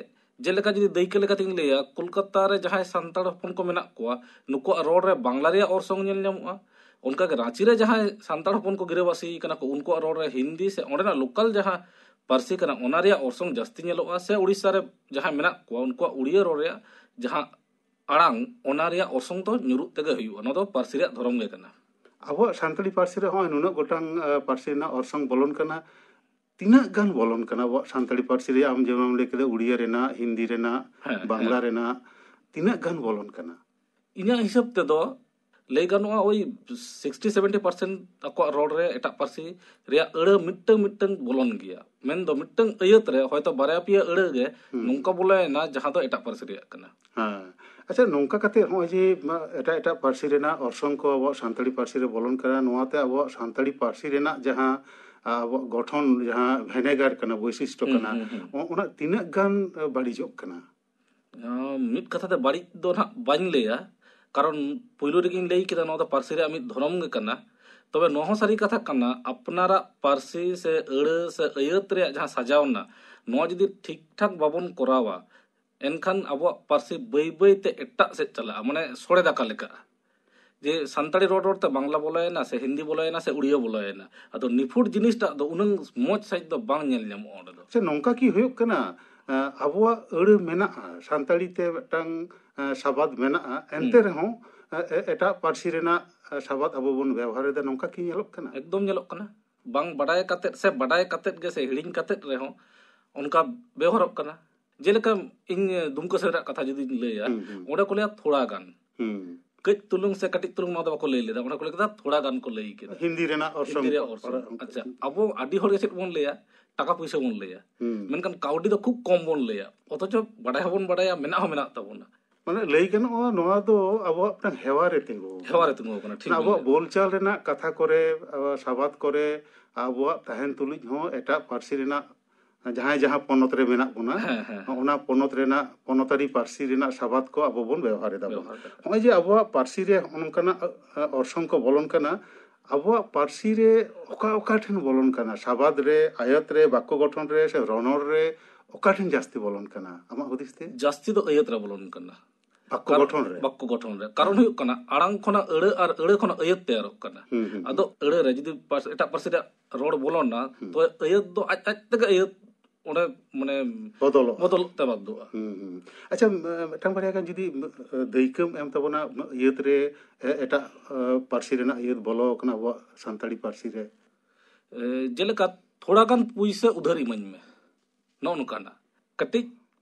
ᱡᱮᱞᱮᱠᱟ ᱡᱩᱫᱤ ᱫᱟᱹᱭᱠᱟᱹ ᱞᱮᱠᱟᱛᱤᱧ ᱞᱟᱹᱭᱟ, ᱠᱳᱞᱠᱟᱛᱟ ᱨᱮ ᱡᱟᱦᱟᱸᱭ ᱥᱟᱱᱛᱟᱲ ᱦᱚᱯᱚᱱ ᱠᱚ ᱢᱮᱱᱟᱜ ᱠᱚᱣᱟ, ᱱᱩᱠᱩᱣᱟᱜ ᱨᱚᱲ ᱨᱮ ᱵᱟᱝᱞᱟ ᱨᱮᱭᱟᱜ ᱚᱨᱥᱚᱝ ᱧᱮᱞ ᱧᱟᱢᱚᱜᱼᱟ᱾ ᱚᱱᱠᱟᱜᱮ ᱨᱟᱸᱪᱤ ᱨᱮ ᱡᱟᱦᱟᱸᱭ ᱥᱟᱱᱛᱟᱲ ᱦᱚᱯᱚᱱ ᱠᱚ ᱜᱤᱨᱟᱹᱵᱟᱹᱥᱤ ᱠᱟᱱᱟ ᱠᱚ, ᱩᱱᱠᱩᱣᱟᱜ ᱨᱚᱲ ᱨᱮ ᱦᱤᱱᱫᱤ ᱥᱮ ᱚᱸᱰᱮᱱᱟᱜ ᱞᱳᱠᱟᱞ ᱡᱟᱦᱟᱸ ᱯᱟᱹᱨᱥᱤ ᱠᱟᱱᱟ, ᱚᱱᱟ ᱨᱮᱭᱟᱜ ᱚᱨᱥᱚᱝ ᱡᱟᱹᱥᱛᱤ ᱧᱮᱞᱚᱜᱼᱟ᱾ ᱥᱮ ᱩᱲᱤᱥᱥᱟ ᱨᱮ ᱡᱟᱦᱟᱸᱭ ᱢᱮᱱᱟᱜ ᱠᱚᱣᱟ, ᱩᱱᱠᱩᱣᱟᱜ ᱩᱲᱤᱭᱟᱹ ᱨᱚᱲ ᱨᱮᱭᱟᱜ ᱡᱟᱦᱟᱸ ᱟᱲᱟᱝ, ᱚᱱᱟ ᱨᱮᱭᱟᱜ ᱚᱨᱥᱚᱝ ᱫᱚ ᱧᱩᱨᱩᱜ ᱛᱮᱜᱮ ᱦᱩᱭᱩᱜᱼᱟ᱾ ᱱᱚᱣᱟ ᱫᱚ ᱯᱟᱹᱨᱥᱤ ᱨᱮᱭᱟᱜ ᱫᱷᱚᱨᱚᱢ ᱜᱮ ᱠᱟᱱᱟ᱾ ᱟᱵᱚᱣᱟᱜ ᱥᱟᱱᱛᱟᱲᱤ ᱯᱟᱹᱨᱥᱤ ᱨᱮ ᱦᱚᱸᱜᱼᱚᱭ ᱱᱩᱱᱟᱹᱜ ᱜᱚᱴᱟᱝ, ᱟᱸ, ᱯᱟᱹᱨᱥᱤ ᱨᱮᱱᱟᱜ ᱚᱨᱥᱚᱝ ᱵᱚᱞᱚᱱ ᱠᱟᱱᱟ᱾ ᱛᱤᱱᱟᱹᱜ ᱜᱟᱱ ᱵᱚᱞᱚᱱ ᱠᱟᱱᱟ ᱟᱵᱚᱣᱟᱜ ᱥᱟᱱᱛᱟᱲᱤ ᱯᱟᱹᱨᱥᱤ ᱨᱮ? ᱟᱢ ᱡᱮᱢᱚᱱ ᱞᱟᱹᱭ ᱠᱮᱫᱟ, ᱩᱲᱤᱭᱟ ᱨᱮᱱᱟᱜ, ᱦᱤᱱᱫᱤ ᱨᱮᱱᱟᱜ, ᱦᱮᱸ, ᱵᱟᱝᱞᱟ ᱦᱮᱸ᱾ ᱨᱮᱱᱟᱜ, ᱛᱤᱱᱟᱹᱜ ᱜᱟᱱ ᱵᱚᱞᱚᱱ ᱠᱟᱱᱟ? ᱤᱧᱟᱹᱜ ᱦᱤᱥᱟᱹᱵ ᱛᱮᱫᱚ ᱞᱟᱹᱭ ᱜᱟᱱᱚᱜᱼᱟ, ᱳᱭ ᱥᱤᱠᱥᱴᱤ ᱥᱮᱵᱷᱮᱱᱴᱤ ᱯᱟᱨᱥᱮᱱᱴ ᱟᱠᱚᱣᱟᱜ ᱨᱚᱲ ᱨᱮ ᱮᱴᱟᱜ ᱯᱟᱹᱨᱥᱤ ᱨᱮᱭᱟᱜ ᱟᱹᱲᱟᱹ ᱢᱤᱫᱴᱟᱝ ᱢᱤᱫᱴᱟᱝ ᱵᱚᱞᱚᱱ ᱜᱮᱭᱟ᱾ ᱢᱮᱱᱫᱚ ᱢᱤᱫᱴᱟᱝ ᱟᱹᱭᱟᱹᱛ ᱨᱮ ᱦᱚᱭᱛᱚ ᱵᱟᱨᱭᱟ ᱯᱮᱭᱟ ᱟᱹᱲᱟᱹ ᱜᱮ ᱦᱩᱸ᱾ ᱱᱚᱝᱠᱟ ᱵᱚᱞᱚᱭᱮᱱᱟ, ᱡᱟᱦᱟᱸ ᱫᱚ ᱮᱴᱟᱜ ᱯᱟᱹᱨᱥᱤ ᱨᱮᱭᱟᱜ ᱠᱟᱱᱟ᱾ ᱦᱮᱸ᱾ ᱟᱪᱪᱷᱟ, ᱱᱚᱝᱠᱟ ᱠᱟᱛᱮ ᱱᱚᱜᱼᱚᱭ ᱡᱮ, ᱢᱟ, ᱮᱴᱟᱜ ᱮᱴᱟᱜ ᱯᱟᱹᱨᱥᱤ ᱨᱮᱱᱟᱜ ᱚᱨᱥᱚᱝ ᱠᱚ ᱟᱵᱚᱣᱟᱜ ᱥᱟᱱᱛᱟᱲᱤ ᱯᱟᱹᱨᱥᱤ ᱨᱮ ᱵᱚᱞᱚᱱ ᱠᱟᱱᱟ, ᱱᱚᱣᱟᱛᱮ ᱟᱵᱚᱣᱟᱜ ᱥᱟᱱᱛᱟᱲᱤ ᱯᱟᱹᱨᱥᱤ ᱨᱮᱱᱟᱜ ᱡᱟᱦᱟᱸ, ᱟ, ᱟᱵᱚᱣᱟᱜ ᱜᱚᱴᱷᱚᱱ, ᱡᱟᱦᱟᱸ ᱵᱷᱮᱱᱮᱜᱟᱨ ᱠᱟᱱᱟ, ᱵᱳᱭᱥᱤᱥᱴᱚ ᱦᱩᱸ, ᱠᱟᱱᱟ, ᱦᱩᱸ, ᱦᱩᱸ᱾ ᱚ-, ᱚᱱᱟ ᱛᱤᱱᱟᱹᱜ ᱜᱟᱱ, ᱟ, ᱵᱟᱹᱲᱤᱡᱚᱜ ᱠᱟᱱᱟ? ᱢᱤᱫ ᱠᱟᱛᱷᱟ ᱛᱮ ᱵᱟᱹᱲᱤᱡ ᱫᱚ ᱱᱟᱦᱟᱜ ᱵᱟᱹᱧ ᱞᱟᱹᱭᱟ, ᱠᱟᱨᱚᱱ ᱯᱩᱭᱞᱩ ᱨᱮᱜᱮᱧ ᱞᱟᱹᱭ ᱠᱮᱫᱟ, ᱱᱚᱣᱟ ᱫᱚ ᱯᱟᱹᱨᱥᱤ ᱨᱮᱭᱟᱜ ᱢᱤᱫ ᱫᱷᱚᱨᱚᱢ ᱜᱮ ᱠᱟᱱᱟ᱾ ᱛᱚᱵᱮ ᱱᱚᱣᱟ ᱦᱚᱸ ᱥᱟᱹᱨᱤ ᱠᱟᱛᱷᱟ ᱠᱟᱱᱟ, ᱟᱯᱱᱟᱨᱟᱜ ᱯᱟᱹᱨᱥᱤ ᱥᱮ ᱟᱹᱲᱟᱹ ᱥᱮ ᱟᱹᱭᱟᱹᱛ ᱨᱮᱭᱟᱜ ᱡᱟᱦᱟᱸ ᱥᱟᱡᱟᱣᱱᱟ, ᱱᱚᱣᱟ ᱡᱩᱫᱤ ᱴᱷᱤᱠ ᱴᱷᱟᱠ ᱵᱟᱵᱚᱱ ᱠᱚᱨᱟᱣᱟ, ᱮᱱᱠᱷᱟᱱ ᱟᱵᱚᱣᱟᱜ ᱯᱟᱹᱨᱥᱤ ᱵᱟᱹᱭ ᱵᱟᱹᱭ ᱛᱮ ᱮᱴᱟᱜ ᱥᱮᱫ ᱪᱟᱞᱟᱜᱼᱟ, ᱢᱟᱱᱮ ᱥᱚᱲᱮ ᱫᱟᱠᱟ ᱞᱮᱠᱟ᱾ ᱡᱮ ᱥᱟᱱᱛᱟᱲᱤ ᱨᱚᱲ ᱨᱚᱲ ᱛᱮ ᱵᱟᱝᱞᱟ ᱵᱚᱞᱚᱭᱮᱱᱟ ᱥᱮ ᱦᱤᱱᱫᱤ ᱵᱚᱞᱚᱭᱮᱱᱟ ᱥᱮ ᱩᱲᱤᱭᱟ ᱵᱚᱞᱚᱭᱮᱱᱟ, ᱟᱫᱚ ᱱᱤᱯᱷᱩᱴ ᱡᱤᱱᱤᱥᱴᱟᱜ ᱫᱚ ᱩᱱᱟᱹᱝ ᱢᱚᱡᱽ ᱥᱟᱺᱦᱤᱡ ᱫᱚ ᱵᱟᱝ ᱧᱮᱞ ᱧᱟᱢᱚᱜᱼᱟ ᱚᱸᱰᱮ ᱫᱚ᱾ ᱥᱮ ᱱᱚᱝᱠᱟ ᱠᱤ ᱦᱩᱭᱩᱜ ᱠᱟᱱᱟ, ᱮᱸ, ᱟᱵᱚᱣᱟᱜ ᱟᱹᱲᱟᱹ ᱢᱮᱱᱟᱜᱼᱟ, ᱥᱟᱱᱛᱟᱲᱤ ᱛᱮ ᱢᱤᱫᱴᱟᱝ, ᱮᱸ, ᱥᱟᱵᱟᱫ ᱢᱮᱱᱟᱜᱼᱟ, ᱮᱱᱛᱮ ᱦᱩᱸ᱾ ᱨᱮᱦᱚᱸ, ᱮᱸ, ᱮ-, ᱮᱴᱟᱜ ᱯᱟᱹᱨᱥᱤ ᱨᱮᱱᱟᱜ, ᱮᱸ, ᱥᱟᱵᱟᱫ ᱟᱵᱚ ᱵᱚᱱ ᱵᱮᱣᱦᱟᱨ ᱮᱫᱟ, ᱱᱚᱝᱠᱟ ᱠᱤ ᱧᱮᱞᱚᱜ ᱠᱟᱱᱟ? ᱮᱠᱫᱚᱢ ᱧᱮᱞᱚᱜ ᱠᱟᱱᱟ᱾ ᱵᱟᱝ ᱵᱟᱰᱟᱭ ᱠᱟᱛᱮᱫ ᱥᱮ ᱵᱟᱰᱟᱭ ᱠᱟᱛᱮᱫ ᱜᱮ ᱥᱮ ᱦᱤᱲᱤᱧ ᱠᱟᱛᱮᱫ ᱨᱮᱦᱚᱸ ᱚᱱᱠᱟ ᱵᱮᱣᱦᱟᱨᱚᱜ ᱠᱟᱱᱟ᱾ ᱡᱮᱞᱮᱠᱟ ᱤᱧ ᱫᱩᱢᱠᱟᱹ ᱥᱮᱫ ᱨᱮᱱᱟᱜ ᱠᱟᱛᱷᱟ ᱡᱩᱫᱤᱧ ᱞᱟᱹᱭᱟ, ᱦᱩᱸ, ᱦᱩᱸ᱾ ᱚᱸᱰᱮ ᱠᱚ ᱞᱟᱹᱭᱟ ᱛᱷᱚᱲᱟ ᱜᱟᱱ᱾ ᱦᱩᱸ᱾ ᱠᱟᱹᱡ ᱛᱩᱞᱩᱝ ᱥᱮ ᱠᱟᱹᱴᱤᱡ ᱛᱩᱞᱩᱝ ᱱᱚᱣᱟ ᱫᱚ ᱵᱟᱠᱚ ᱞᱟᱹᱭ ᱞᱮᱫᱟ, ᱚᱸᱰᱮ ᱠᱚ ᱞᱟᱹᱭ ᱠᱮᱫᱟ ᱛᱷᱚᱲᱟ ᱜᱟᱱ ᱠᱚ ᱞᱟᱹᱭ ᱠᱮᱫᱟ᱾ ᱦᱤᱱᱫᱤ ᱨᱮᱱᱟᱜ ᱚᱨᱥᱚᱝ ᱦᱤᱱᱫᱤ ᱨᱮᱭᱟᱜ ᱠᱚ ᱚᱨᱥᱚᱝ᱾ ᱯᱟᱲᱟᱜ ᱚᱱᱠᱟ᱾ ᱟᱪᱪᱷᱟ, ᱟᱵᱚ ᱟᱹᱰᱤ ᱦᱚᱲ ᱜᱮ ᱪᱮᱫ ᱵᱚᱱ ᱞᱟᱹᱭᱟ? ᱴᱟᱠᱟ ᱯᱩᱭᱥᱟᱹ ᱵᱚᱱ ᱞᱟᱹᱭᱟ᱾ ᱦᱩᱸ᱾ ᱢᱮᱱᱠᱷᱟᱱ ᱠᱟᱹᱣᱰᱤ ᱫᱚ ᱠᱷᱩᱵ ᱠᱚᱢ ᱵᱚᱱ ᱞᱟᱹᱭᱟ, ᱚᱛᱷᱚᱪᱚ ᱵᱟᱰᱟᱭ ᱦᱚᱸᱵᱚᱱ ᱵᱟᱰᱟᱭᱟ, ᱢᱮᱱᱟᱜ ᱦᱚᱸ ᱢᱮᱱᱟᱜ ᱛᱟᱵᱚᱱᱟ᱾ ᱢᱟᱱᱮ ᱞᱟᱹᱭ ᱜᱟᱱᱚᱜᱼᱟ, ᱱᱚᱣᱟ ᱫᱚ ᱟᱵᱚᱣᱟᱜ ᱢᱤᱫᱴᱟᱝ ᱦᱮᱣᱟ ᱨᱮ ᱛᱤᱸᱜᱩ ᱟᱠᱟᱱᱟ᱾ ᱦᱮᱣᱟ ᱨᱮ ᱛᱤᱸᱜᱩ ᱟᱠᱟᱱᱟ, ᱴᱷᱤᱠ ᱢᱟᱱᱮ ᱵᱤᱱ ᱟᱵᱚᱣᱟᱜ ᱞᱟᱹᱭ ᱠᱮᱫᱟ᱾ ᱵᱳᱞᱪᱟᱞ ᱨᱮᱱᱟᱜ ᱠᱟᱛᱷᱟ ᱠᱚᱨᱮ, ᱟᱵᱚᱣᱟᱜ ᱥᱟᱵᱟᱫ ᱠᱚᱨᱮ, ᱟᱵᱚᱣᱟᱜ ᱛᱟᱦᱮᱱ ᱛᱩᱞᱩᱡ ᱦᱚᱸ ᱮᱴᱟᱜ ᱯᱟᱹᱨᱥᱤ ᱨᱮᱱᱟᱜ, ᱡᱟᱦᱟᱸᱭ ᱡᱟᱦᱟᱸ ᱯᱚᱱᱚᱛ ᱨᱮ ᱢᱮᱱᱟᱜ ᱵᱚᱱᱟ, ᱦᱮᱸ, ᱦᱮᱸ, ᱦᱮᱸ᱾ ᱚᱱᱟ ᱯᱚᱱᱚᱛ ᱨᱮᱱᱟᱜ ᱯᱚᱱᱚᱛᱟᱹᱨᱤ ᱯᱟᱹᱨᱥᱤ ᱨᱮᱱᱟᱜ ᱥᱟᱵᱟᱫ ᱠᱚ ᱟᱵᱚ ᱵᱚᱱ ᱵᱮᱣᱦᱟᱨ ᱮᱫᱟ ᱵᱚᱱ᱾ ᱵᱮᱣᱦᱟᱨ ᱮᱫᱟ᱾ ᱱᱚᱜᱼᱚᱭ ᱡᱮ ᱟᱵᱚᱣᱟᱜ ᱯᱟᱹᱨᱥᱤ ᱨᱮ ᱱᱚᱝᱠᱟᱱᱟᱜ, ᱟ, ᱟ, ᱚᱨᱥᱚᱝ ᱠᱚ ᱵᱚᱞᱚᱱ ᱠᱟᱱᱟ, ᱟᱵᱚᱣᱟᱜ ᱯᱟᱹᱨᱥᱤ ᱨᱮ ᱚᱠᱟ ᱚᱠᱟ ᱴᱷᱮᱱ ᱵᱚᱞᱚᱱ ᱠᱟᱱᱟ? ᱥᱟᱵᱟᱫ ᱨᱮ, ᱟᱭᱟᱛ ᱨᱮ, ᱵᱟᱠᱠᱚ ᱜᱚᱴᱷᱚᱱ ᱨᱮ ᱥᱮ ᱨᱚᱱᱚᱲ ᱨᱮ ᱚᱠᱟ ᱴᱷᱮᱱ ᱡᱟᱹᱥᱛᱤ ᱵᱚᱞᱚᱱ ᱠᱟᱱᱟ ᱟᱢᱟᱜ ᱦᱩᱫᱤᱥ ᱛᱮ? ᱡᱟᱹᱥᱛᱤ ᱫᱚ ᱟᱹᱭᱟᱹᱛ ᱨᱮ ᱵᱚᱞᱚᱱ ᱠᱟᱱᱟ᱾ ᱵᱟᱠᱠᱚ ᱠᱟᱨ-, ᱜᱚᱴᱷᱚᱱ ᱨᱮ? ᱵᱟᱠᱠᱚ ᱜᱚᱴᱷᱚᱱ ᱨᱮ᱾ ᱠᱟᱨᱚᱱ ᱦᱩᱭᱩᱜ ᱠᱟᱱᱟ, ᱟᱲᱟᱝ ᱠᱷᱚᱱᱟᱜ ᱟᱹᱲᱟᱹ ᱟᱨ ᱟᱹᱲᱟᱹ ᱠᱷᱚᱱᱟᱜ ᱟᱹᱭᱟᱹᱛ ᱛᱮᱭᱟᱨᱚᱜ ᱠᱟᱱᱟ᱾ ᱦᱩᱸ, ᱦᱩᱸ, ᱟᱫᱚ ᱦᱩᱸ᱾ ᱟᱹᱲᱟᱹ ᱨᱮ ᱡᱩᱫᱤ ᱯᱟᱨᱥ-, ᱮᱴᱟᱜ ᱯᱟᱹᱨᱥᱤ ᱨᱮᱭᱟᱜ ᱨᱚᱲ ᱵᱚᱞᱚᱱᱟ, ᱦᱩᱸ᱾ ᱛᱚ ᱟᱹᱭᱟᱹᱛ ᱫᱚ ᱟᱡ ᱟᱡ ᱛᱮᱜᱮ ᱟᱹᱭᱟᱹᱛ ᱚᱸᱰᱮ, ᱢᱟᱱᱮ, ᱵᱚᱫᱚᱞᱚᱜᱼᱟ᱾ ᱵᱚᱫᱚᱞᱚᱜ ᱛᱮ ᱵᱟᱫᱽᱫᱷᱚᱜᱼᱟ᱾ ᱦᱩᱸ, ᱦᱩᱸ᱾ ᱟᱪᱪᱷᱟ, ᱢ-, ᱢᱤᱫᱴᱟᱝ ᱵᱟᱨᱭᱟ ᱜᱟᱱ ᱡᱩᱫᱤ, ᱢ-, ᱫᱟᱹᱭᱠᱟᱹᱢ ᱮᱢ ᱛᱟᱵᱚᱱᱟ, ᱢ-, ᱟᱹᱭᱟᱹᱛ ᱨᱮ, ᱮ-, ᱮᱴᱟᱜ, ᱮ, ᱯᱟᱹᱨᱥᱤ ᱨᱮᱱᱟᱜ ᱟᱹᱭᱟᱹᱛ ᱵᱚᱞᱚ ᱟᱠᱟᱱᱟ ᱟᱵᱚᱣᱟᱜ ᱥᱟᱱᱛᱟᱲᱤ ᱯᱟᱹᱨᱥᱤ ᱨᱮ? ᱮ, ᱡᱮᱞᱮᱠᱟ, "ᱛᱷᱚᱲᱟ ᱜᱟᱱ ᱯᱩᱭᱥᱟᱹ ᱩᱫᱷᱟᱹᱨ ᱤᱢᱟᱹᱧ ᱢᱮ", ᱱᱚᱜᱼᱚ ᱱᱚᱝᱠᱟᱱᱟᱜ᱾ ᱠᱟᱹᱴᱤᱡ